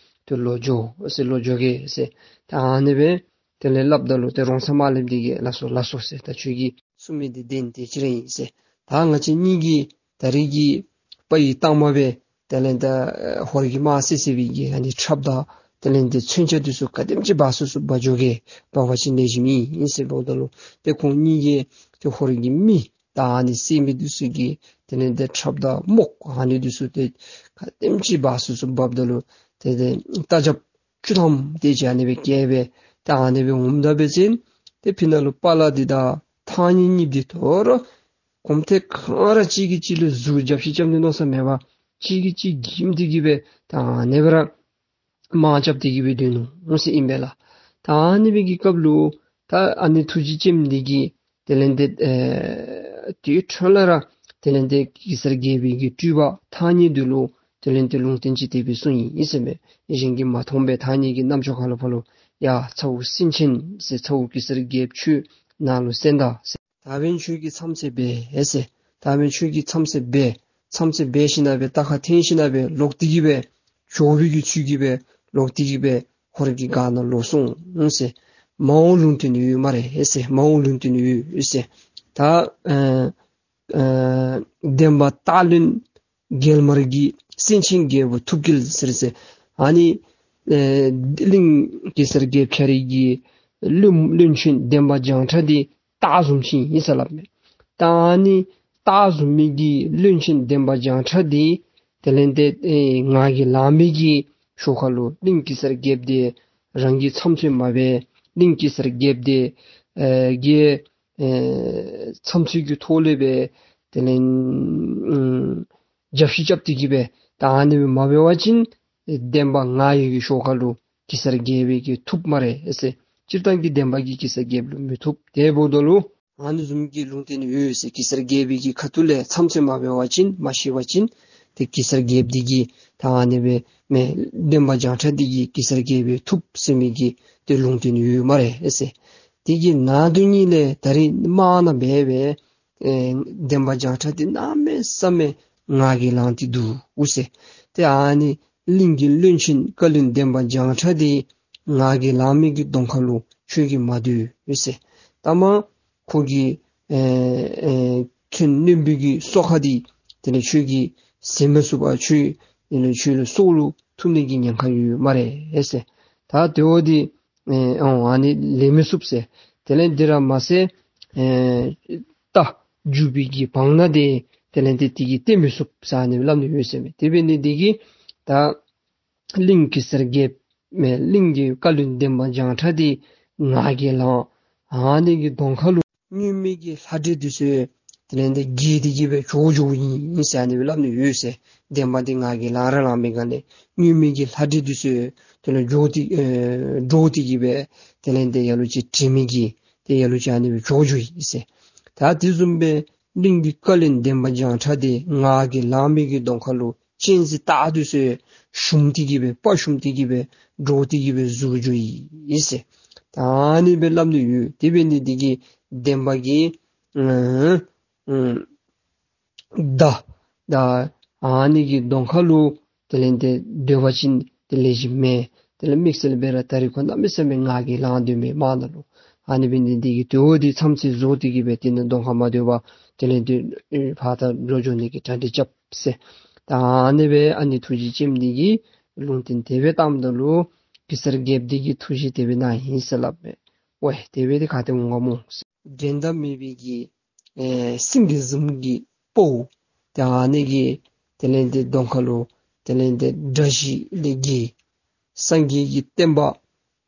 ཏེ་ལོག་འགྱོ་ཟེར། ལོག་འགྱོ་གེ་ཟེར། ད་ཨ་ནི་སྦེ་དེ་ལས་སླབ་ད་ལུ་ཏེ་རོང་ཚ་དམར་ལེབ་འདི་གིས་ལགས་སོ་ལགས་སོ་ཟེར། ད་ཁྱོད་ཀྱིས་གསུང་མི་འདི་བདེན་ཏེ་ཅི་ར་ཨིན་ཟེར། ད་ང་བཅས་གཉིས་ཀྱིས་ད་རེས་ཀྱི་དཔའ་ཡི་རྟགས་མ་སྦེ་དེ་ལས་ད་ཧོར་གྱི་དམག་བསད་བསད་པའི་གི་ཨ་ནི་ཁྲབ་དང་དེ་ལས་ཏེ་མཚོན་ཆ་འདི་ཚུ་ག་དེམ་ཅིག་འབག་ཚུགས་ཚུགས་འབག་འགྱོ་གེ། འབག་པ་ཅིན་ལེགས་ཤོམ་ཨིན་ཟེར་ལོ། ད་ལུ་ཏེ་ཁོང་གཉིས་ཀྱིས་ཏེ་ཧོར་གྱི་མི་ད་ཨ་ནི་བསད་མི་འདི་ཚུ་གི་དེ་ལས་ཏེ་ཁྲབ་དང་རྨོག་ཨ་ནི་འདི་ཚུ་ཏེ་ག་དེམ་ཅིག་འབག་ཚུགས་ཚུགས་འབགཔ་ད་ལུ་ཏེ་ཏེ་རྟ་རྒྱབ་བཅུ་ཐམ་དེ་ཅིག་ཨ་ནི་སྦེ་བཀལ་སྦེ་ད་ཨ་ནི་སྦེ་འོངམ་ད་འབད་བ་ཅིན་ཏེ་ཕི་ནང་ལུ་པ་ལ་འདི་དང་ཐང་རྙེད་གཉིས་འདི་དོ་རུང་གོམ་ཐེངས་གང་ར་གཅིག་གིས་གཅིག་ལུ་ཟུར་རྒྱབ་ཤིག་རྐྱབ་ནི་མནོ་ས་མེད་པར་གཅིག་གིས་གཅིག་འགྱིམ་སྟེ་གི་སྦེ་ད་ཨ་ནི་སྦེ་ར་དམག་རྐྱབ་སྟེ་གི་སྦེ་སྡོད་ནུག་ཟེར་ཨིན་པས་ལགས། ད་ཨ་ནི་སྦེ་གི་སྐབས་ལུ་ད་ཨ་ནི་ཐུགས་རྗེ་ཅནམ་འདི་གིས་དེ་ལས་ཏེ་ཨེ་དེའི་འཕྲོ་ལས་ར་དེ་ལས་ཏེ་གེ་སར་རྒྱལ་པོའི་གི་སྤྲུལ་པ་ཐང་རྙེད་འདི་ལུ་དེ་ལས་ཏེ་ལུང་བསྟན་ཅིག་དེ་སྦེ་གསུངས་ཡི་ཟེར་མས། གཞན་གྱིས་མ་མཐོང་པའི་ཐང་རྙེད་ཀྱི་རྣམ་ཅོ་ཁ་ལུ་ཕར་ལུ་ཡ་ཚ་བོ་སེང་ཆེན་ཟེར་ཚ་བོ་གེ་སར་རྒྱལཔོ་ཁྱོད་ནཱ་ལུ་གསན་ད་ཟེར། ད་འབདན་ཁྱོད་ཀྱིས་མཚམས་ཚོད་འབད་ཟེར། ད་འབདན་ཁྱོད་ཀྱིས་མཚམས་ཚོད་འབད། མཚམས་ཚོད་འབད་ཞིནམ་ལས་རྟ་ཁར་འཐེན་ཞིནམ་ལས་ལོག་སྟེ་གི་སྦེ་བྱོག་པའི་གི་ཚུལ་གྱིས་སྦེ་ལོག་སྟེ་གི་སྦེ་ཧོར་གྱི་སྒར་ནང་ལོག་སོང་ཟེར། མ་འོངས་ལུང་བསྟན་ཡོད་སྨ་རེ་ཟེར། མ་འོངས་ལུང་བསྟན་ཡོད་ཟེར། ད་ཨ་ཨ་འདན་མ་སྟག་བློན་རྒྱལ་དམར་གྱིས་སེང་ཆེན་རྒྱལ་པོ་ཐུགས་དཀྱིལ་ཟེར་ཟེར། ཨ་ནི་ཨེ་གླིང་གེ་སར་རྒྱལཔོ་ཁྱོད་རའི་གི་བློན་བློན་ཆེན་འདན་མ་བྱང་ཁྲ་འདི་སྟག་བཟུམ་ཅིག་ཨིན་ཟེར་སླབ་མས། ད་ཨ་ནི་སྟག་བཟུམ་མའི་གི་བློན་ཆེན་འདན་མ་བྱང་ཁྲ་འདི་དེ་ལས་ཏེ་ཨེ་ང་རྒྱལ་ལངས་མི་གི་ཤུལ་ཁ་ལུ་གླིང་གེ་སར་རྒྱལཔོ་འདི་རང་གིས་མཚམས་ཚོད་མ་འབད། གླིང་གེ་སར་རྒྱལཔོ་འདི་ཨེ་གིས་ཨེ་མཚམས་ཚོད་ཀྱི་ཐོག་ལས་སྦེ་དེ་ལས་ཨམ་རྒྱབ་ཤིག་རྐྱབ་སྟེ་གི་སྦེ་ད་ཨ་ནི་སྦེ་མ་འབད་བ་ཅིན་ཨེ་འདན་མ་ང་ཡི་གི་ཤུལ་ཁ་ལུ་གེ་སར་རྒྱལ་པོའི་གིས་ཐུབ་སྨ་རེ་ཟེར། སྤྱིར་བཏང་གི་འདན་མ་གིས་གེ་སར་རྒྱལཔོ་ལུ་མི་ཐུབ། དེ་འབདཝ་ད་ལུ་ཨ་ནི་བཟུམ་གྱི་ལུང་བསྟན་ཡོད་ཟེར། གེ་སར་རྒྱལ་པོའི་གི་ཁ་ཐུག་ལས་མཚམས་ཚོད་མ་འབད་བ་ཅིན་མ་ཤེས་པ་ཅིན་ཏེ་གེ་སར་རྒྱལཔོ་འདི་གིས་ད་ཨ་ནི་སྦེ་མེན་འདན་མ་བྱང་ཁྲ་འདི་གིས་གེ་སར་རྒྱལ་པོ་ཐུབ་ཟེར་མི་གི་ཏེ་ལུང་བསྟན་ཡོད་སྨ་རེ་ཟེར། དེ་གི་ནང་དོན་ཉིད་ལས་ད་རེས་དམག་ནང་འབད་སྦེ་ཨེ་འདན་མ་བྱང་ཁྲ་འདི་གནམ་མེད་ས་མེད་ང་རྒྱལ་ལངས་ཏེ་འདུག་ཟེར། ཏེ་ཨ་ནི་གླིང་གི་བློན་ཆེན་བཀའ་བློན་འདན་མ་བྱང་ཁྲ་འདི་ང་རྒྱལ་ལངས་མི་གི་གདོང་ཁ་ལུ་ཁྱོད་ཀྱིས་མ་སྡོད་ཟེར། ད་མ་ཁོ་གི་ཨེ་ཨེ་མཚོན་རྣོན་པོའི་གི་སོ་ཁ་འདི་དེ་ལས་ཁྱོད་ཀྱིས་བཟེད་མི་ཚུགས་པར་ཁྱོད་དེ་ལས་ཁྱོད་ལུ་སྲོག་ལུ་ཐུག་ནི་གི་ཉེན་ཁ་ཡོད་སྨ་རེ་ཟེར། ད་དེ་བ་འདི་ཨེ་ཨོ་ཨ་ནི་ལེན་མི་ཚུགས་ཟེར། དེ་ལས་འདི་ར་མ་ཚད་ཨེ་རྟ་རྒྱུག་པའི་གི་བང་ནང་འདི་དེ་ལས་འདི་དེ་གིས་བཏེག་མི་ཚུགས་ཟེར་ཨ་ནི་སླབ་ནི་ཡོད་ཟེར་མས། དེ་འབད་ནི་འདི་གིས་ད་གླིང་གེ་སར་རྒྱལཔོ་མེན་གླིང་གི་བཀའ་བློན་འདན་མ་བྱང་ཁྲ་འདི་ང་རྒྱལ་ལངས། ཨ་ནི་གི་གདོང་ཁ་ལུ་མྱུལ་མི་གི་ལྷ་འདྲེ་འདི་ཚུ་དེ་ལས་འདི་འགྱེལ་ཏེ་གི་སྦེ་བྱོག་འགྱོཝ་ཨིན་ཟེར་ཨ་ནི་སྦེ་སླབ་ནི་ཡོད་ཟེར། འདན་མ་འདི་ང་རྒྱལ་ལངས་ར་ལངས་མི་ག་ལས་མྱུལ་མི་གི་ལྷ་འདྲེ་འདི་ཚུ་དེ་ལས་འགྱོ་སྟེ་ཨེ་འདྲོག་སྟེ་གི་སྦེ་དེ་ལས་འདི་ལ་ལུ་ཅིག་དྲན་མི་གི་ཏེ་ལ་ལུ་ཅིག་ཨ་ནི་སྦེ་བྱོག་འགྱོཝ་ཨིན་ཟེར། ད་དེ་བཟུམ་སྦེ་གླིང་གི་བཀའ་བློན་འདན་མ་བྱང་ཁྲ་འདི་ང་རྒྱལ་ལངས་མི་གི་གདོང་ཁ་ལུ་གཅན་གཟན་སྟག་འདི་ཚུ་ཞུམ་སྟེ་གི་སྦེ་དཔའ་ཞུམ་སྟེ་གི་སྦེ་འདྲོག་སྟེ་གི་སྦེ་འཛུལ་འགྱོཝ་ཨིན་ཟེར། ད་ཨ་ནི་སྦེ་སླབ་ནི་ཡོད། དེ་འབད་ནི་འདི་གིས་འདན་མ་གིས་ཨ་ཨ་ད་ད་ཨ་ནི་གི་གདོང་ཁ་ལུ་དེ་ལས་འདི་སྡོད་པ་ཅིན་དེ་ལེགས་ཤོམ་མེད། དེ་ལས་དམིགས་བསལ་སྦེ་ར་ད་རིས་ཁོ་གནམ་མེད་ས་མེད་ང་རྒྱལ་ལངས་སྡོད་མི་དམག་ནང་ལུ། ཨ་ནི་འབད་ནི་འདི་གིས་དེ་བ་འདི་མཚམས་ཚོད་བཟོ་སྟེ་གི་སྦེ་དེ་ནང་གདོང་ཁར་མ་སྡོད་པར་དེ་ལས་འདི་ཕར་ད་ལོག་འགྱོ་ནི་གི་གྲ་སྒྲིག་རྐྱབ་ཟེར། ད་ཨ་ནི་སྦེ་ཨ་ནི་ཐུགས་རྗེ་ཅནམ་འདི་གིས་ལུང་བསྟན་དེ་སྦེ་བཏངམ་ད་ལུ་གེ་སར་རྒྱལཔོ་འདི་གིས་ཐུགས་རྗེ་དེ་སྦེ་གནང་ཡི་ཟེར་སླབ་མས། ཝའེ་དེ་སྦེ་འདི་ག་ཏེ་འོང་ག་སྨོ། འགྲན་ཟླ་མེད་པའི་གི་ ཨེ་སེང་གེ་བཟུམ་གྱི་དཔའ་བོ་ཏེ་ཨ་ནི་གི་དེ་ལས་ཏེ་གདོང་ཁ་ལུ་དེ་ལས་ཏེ་དགྲ་བཞི་ལས་རྒྱལ་སངས་རྒྱས་ཀྱི་བསྟན་པ་ཨེ་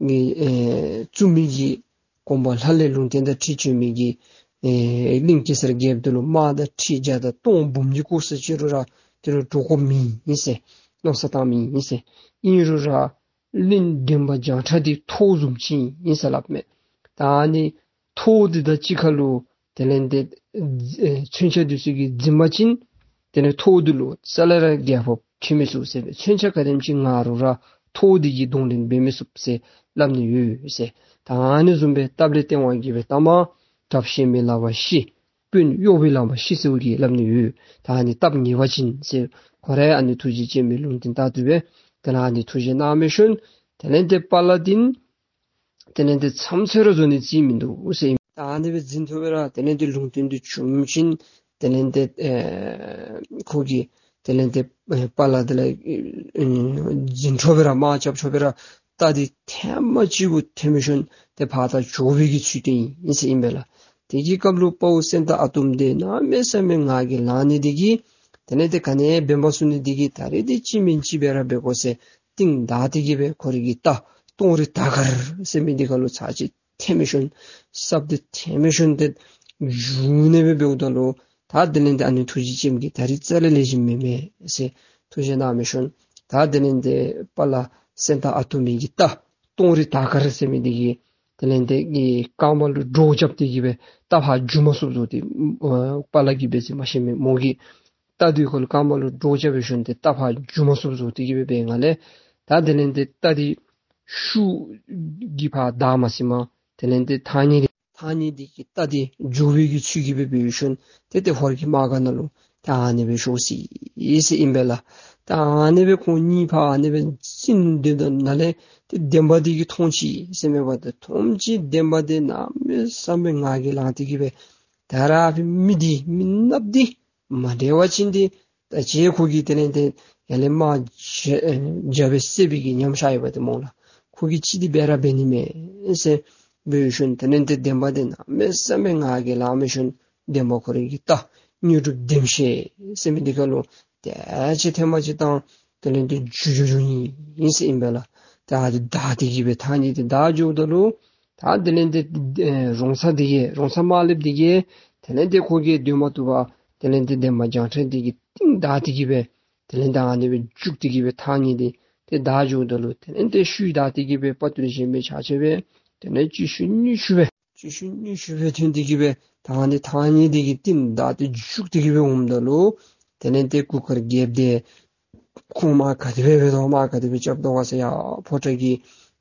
བཙུགས་མི་གི་གོང་མ་ལྷ་ལས་ལུང་བསྟན་དང་འཁྲིལ་བྱོན་མི་གི་ཨེ་གླིང་གེ་སར་རྒྱལཔོ་དེ་ལུ་དམག་དང་ཁྲི་བརྒྱ་དང་སྟོང་འབུམ་གྱིས་བསྐོར་ས་ཅིག་རུང་ར་དེ་ལུ་འདྲོག་དགོཔ་མེད་ཟེར། མནོ་བསམ་བཏང་མི་ཨིན་ཟེར། ཨིན་རུང་ར་གླིང་འདན་མ་བྱང་ཁྲ་འདི་ཐོག་བཟུམ་ཅིག་ཨིན་ཟེར་སླབ་མས། ད་ཨ་ནི་ཐོག་འདི་དང་གཅིག་ཁར་ལུ་དེ་ལས་ཏེ་ཨེ་མཚོན་ཆ་འདི་ཚུ་གིས་འཛིན་པ་ཅིན་དེ་ལས་ཐོག་འདི་ལུ་རྩ་ལས་ར་རྒྱལ་ཕམ་ཁྱོད་མི་ཚུགས་ཟེར་སྦེ། མཚོན་ཆ་ག་དེམ་ཅིག་མངའ་རུང་ར་ཐོག་འདི་གིས་གདོང་ལེན་འབད་མི་ཚུགས་ཟེར་སླབ་ནི་ཡོད་ཟེར། ད་ཨ་ནི་བཟུམ་སྦེ་སྟབས་ལས་བརྟེན་པ་གིས་སྦེ་ལྟ་མ་དྲགཔ་ཤེས་མི་ལག་པ་ཤི། དཔོན་གཡོག་པའི་ལག་པ་ཤི་ཟེར་བ་གིས་སླབ་ནི་ཡོད། ད་ཨ་ནི་སྟབས་ཉེས་པ་ཅིན་ཟེར་ཁོ་ར་ཨ་ནི་ཐུགས་རྗེ་ཅན་མའི་ལུང་བསྟན་ལྟར་དུ་སྦེ་དེ་ལས་ཨ་ནི་ཐུགས་རྗེ་གནང་མི་ཤོན་དེ་ལས་ཏེ་དཔའ་ལ་འདི་ནི་དེ་ལས་ཏེ་མཚམས་ཚོད་ར་བཟོ་ནི་རྩིས་མིན་འདུག་ཟེར། ད་ཨ་ནི་སྦེ་འཛིན་ཐུབ་པའི་ར་དེ་ལས་ཏེ་ལུང་བསྟན་འདི་བྱུང་ཞིནམ་དེ་ལས་ཏེ་ཨེ་ཁོ་གིས་དེ་ལས་ཏེ་ཨེ་དཔའ་ལ་དེ་ལས་ཨེ་འཛིན་ཆོག་པའི་ར་དམག་རྐྱབ་ཆོག་པའི་ར་རྟ་འདི་ཐེངས་མ་གཅིག་གུ་ཐོན་མི་ཤོན་ཏེ་ཕར་ད་བྱོག་པའི་གི་ཚུལ་དུ་ཨིན་ཟེར་ཨིན་པས་ལགས། དེ་གི་སྐབས་ལུ་དཔའ་བོ་སེང་སྟག་ཨ་དོམ་འདི་གནམ་མེད་ས་མེད་ང་རྒྱལ་ལང་ནི་འདི་གིས་དེ་ལས་ཏེ་ག་ནི་འབད་མ་ཚུགས་ནི་འདི་གིས་ད་རིས་འདི་ཅིག་མེན་ཅིག་འབད་ར་འབད་དགོ་ཟེར་རྟིང་བདའ་སྟེ་གི་སྦེ་ཁོ་རའི་གི་རྟ་སྟོང་རི་དར་དཀར་ཟེར་མི་འདི་ཁ་ལུ་ཚར་གཅིག་ཐོན་མི་ཤོན་སྲབ་འདི་ཐོན་མི་ཤོན་ཏེ་བཞུགས་ནི་སྦེ་འབདཝ་ད་ལུ་ད་དེ་ལས་ཏེ་ཨ་ནི་ཐུགས་རྗེ་ཅན་གྱིས་ད་རིས་རྩ་ལས་ལེགས་ཤོམ་མེན་མས་ཟེར་ཐུགས་རྗེ་གནང་མི་ཤོན། ད་དེ་ལས་ཏེ་དཔའ་ལ་སེང་སྟག་ཨ་དོམ་གྱི་རྟ་སྟོང་རི་དར་དཀར་ཟེར་མི་འདི་གིས་དེ་ལས་ཏེ་གི་རྐངམ་ལུ་སྒྲོག་རྐྱབ་སྟེ་གི་སྦེ་རྟ་ཕར་འགྱོ་མ་ཚུགསཔ་བཟོ་སྟེ་ཨ་དཔའ་ལ་གིས་འབད་ཟེར་མ་ཤེས་མས། མོ་གིས་རྟ་འདི་ཁོ་ལུ་རྐངམ་ལུ་སྒྲོག་རྐྱབ་སྦེ་ཤོན་ཏེ་རྟ་ཕར་འགྱོ་མ་ཚུགསཔ་བཟོ་སྟེ་གི་སྦེ་འབད་ནི་ལས་ད་དེ་ལས་ཏེ་རྟ་འདི་ཤུགས་ཀྱིས་ཕར་བདའ་མ་ཚུགས་མས། དེ་ལས་ཏེ་ཐང་རྙེད་འདི་ཐང་རྙེད་འདི་གིས་རྟ་འདི་བྱོག་པའི་གི་ཚུལ་གྱིས་སྦེ་འབད་ཤོན་ཏེ་ཏེ་ཧོར་གྱི་དམག་སྒར་ནང་ལུ་ད་ཨ་ནི་སྦེ་ཤོར་ཅི་ཟེར་ཨིན་པས་ལགས། ད་ཨ་ནི་སྦེ་ཁོང་གཉིས་ཕར་ཨ་ནི་སྦེ་འཛིང་སྡོདཔ་ད་ནཱ་ལས་ཏེ་འདན་མ་འདི་གིས་མཐོང་ཅི་ཟེར་མས་པ། ཏེ་མཐོང་ཅི་འདན་མ་འདི་གནམ་མེད་ས་མེད་ང་རྒྱལ་ལང་སྟེ་གི་སྦེ་ད་ར་ཨ་ཕི་མི་འདི་མི་ནགཔ་འདི་མ་འདྲ་བ་ཅིན་འདི་ད་ཅི་ཁོ་གིས་དེ་ལས་ཏེ་ཡར་ལས་དམག་རྒྱ་རྒྱ་སྦེ་བསད་པའི་གི་ཉམས་ཤར་ཡོདཔ་འདི་སྨོ་ལགས། ཁོ་གིས་ཅི་འདི་འབད་ར་འབད་ནི་མས་ཟེར་འབད་ཤོན་དེ་ལས་ཏེ་འདན་མ་འདི་གནམ་མེད་ས་མེད་ང་རྒྱལ་ལང་མི་ཤོན་འདན་མ་ཁོ་རའི་གི་རྟ་དངོས་གྲུབ་ལྡེམ་ཤེས་ཟེར་མི་འདི་ཁ་ལུ་ཏེ་ཅིག་ཐེངས་མ་ཅིག་བཏང་དེ་ལས་ཏེ་རྒྱུག་རྒྱུག་རྒྱུག་ནི་ཨིན་ཟེར་ཨིན་པས་ལགས། ད་ཨ་ནི་བདའ་སྟེ་གི་སྦེ་ཐང་རྙེད་འདི་བདའ་འགྱོཝ་ད་ལུ་ད་དེ་ལས་ཏེ་ཨེ་རོང་ཚ་འདི་གིས་རོང་ཚ་དམར་ལེབ་འདི་གིས་དེ་ལས་ཏེ་ཁོ་གིས་སྡོད་མ་བཏུབ་པར་དེ་ལས་ཏེ་འདན་མ་བྱང་ཁྲ་འདི་གི་རྟིང་བདའ་སྟེ་གི་སྦེ་དེ་ལས་ཏེ་ཨ་ནི་སྦེ་རྒྱུག་སྟེ་གི་སྦེ་ཐང་རྙེད་འདི་ཏེ་བདའ་འགྱོཝ་ད་ལུ་དེ་ལས་ཏེ་ཤུལ་བདའ་སྟེ་གི་སྦེ་དཔའ་བརྟུལ་གཞན་མི་ཆ་ཁྱབ་སྦེ་དེ་ལས་གཅིག་ཤུལ་གཉིས་ཤུལ་སྦེ་གཅིག་ཤུལ་གཉིས་ཤུལ་སྦེ་ཐོན་ཏེ་གི་སྦེ་ད་ཨ་ནི་ཐང་རྙེད་འདི་གི་རྟིང་བདའ་སྟེ་རྒྱུག་སྟེ་གི་སྦེ་འོངམ་ད་ལུ་དེ་ལས་ཏེ་གུར་དཀར་རྒྱལཔོ་འདི་ཁོང་དམག་ག་དེ་སྦེ་འབད་དོ་དམག་ག་དེ་སྦེ་རྐྱབ་དོ་ག་ཟེར་ཡར་ཕོ་བྲང་གི་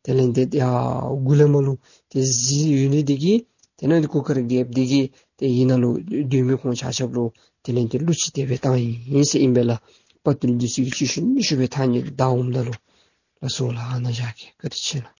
དེ་ལས་ཏེ་ཡར་མགུ་ལས་མར་ལུ་ཏེ་གཟིགས་ཡོད་ནི་འདི་གིས་དེ་ལས་ཏེ་གུར་དཀར་རྒྱལཔོ་འདི་གིས་ཏེ་ཨ་ནཱ་ལུ་སྡོད་མི་ཁོང་ཆ་ཁྱབ་ལུ་དེ་ལས་ཏེ་གླུ་ཅིག་དེ་སྦེ་བཏང་ཡི་ཟེར་ཨིན་པས་ལགས། དཔའ་བརྟུལ་འདི་ཚུ་གིས་གཅིག་ཤུལ་གཉིས་ཤུལ་སྦེ་ཐང་རྙེད་བདའ་འོངམ་ད་ལུ། ལགས་སོ་ལགས། ཨ་ནཱ་བཞག་གེ། བཀའ་དྲིན་ཆེ་ལགས།